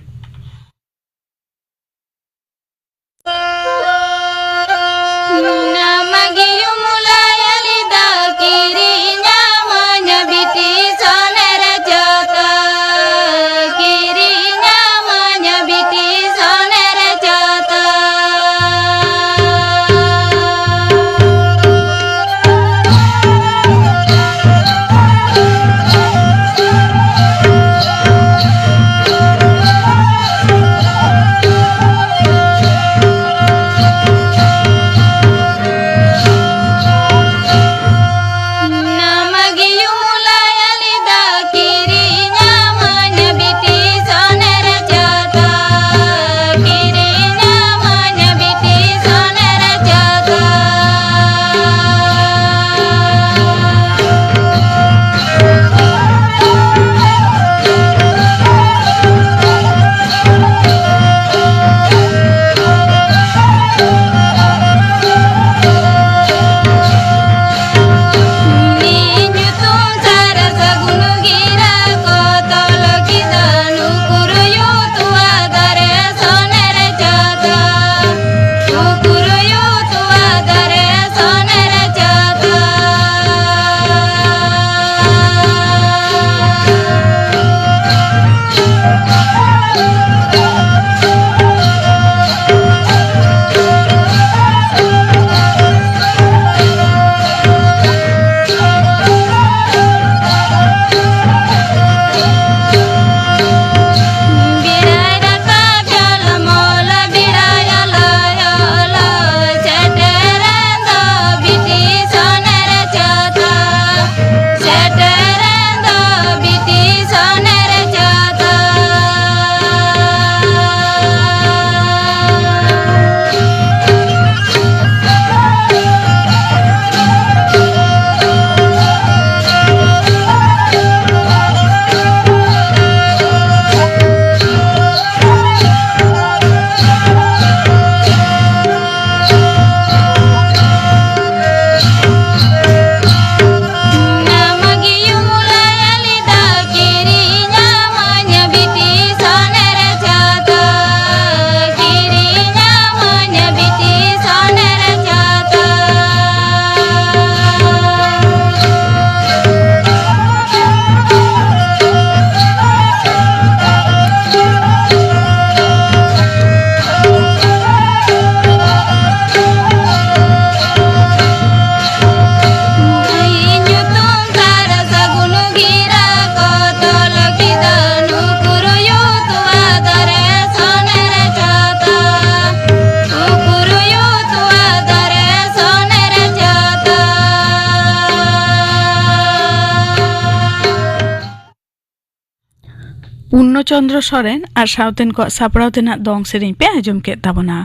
ᱯᱩᱨᱱᱚ ᱪᱚᱱᱫᱨᱚ ᱥᱚᱨᱮᱱ ᱟᱨ ᱥᱟᱶᱛᱮᱱ ᱠᱚᱣᱟᱜ ᱥᱟᱯᱲᱟᱣ ᱛᱮᱱᱟᱜ ᱫᱚᱝ ᱥᱮᱨᱮᱧ ᱯᱮ ᱟᱸᱡᱚᱢ ᱠᱮᱫ ᱛᱟᱵᱚᱱᱟ᱾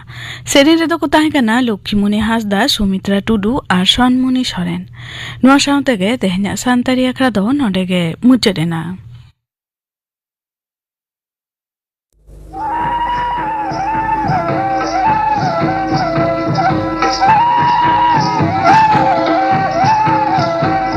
ᱥᱮᱨᱮᱧ ᱨᱮᱫᱚ ᱠᱚ ᱛᱟᱦᱮᱸ ᱠᱟᱱᱟ ᱞᱚᱠᱠᱷᱤᱢᱩᱱᱤ ᱦᱟᱸᱥᱫᱟ, ᱥᱩᱢᱤᱛᱨᱟ ᱴᱩᱰᱩ ᱟᱨ ᱥᱚᱱᱢᱩᱱᱤ ᱥᱚᱨᱮᱱ᱾ ᱱᱚᱣᱟ ᱥᱟᱶ ᱛᱮᱜᱮ ᱛᱮᱦᱮᱧᱟᱜ ᱥᱟᱱᱛᱟᱲᱤ ᱟᱠᱷᱲᱟ ᱫᱚ ᱱᱚᱰᱮ ᱜᱮ ᱢᱩᱪᱟᱹᱫ ᱮᱱᱟ᱾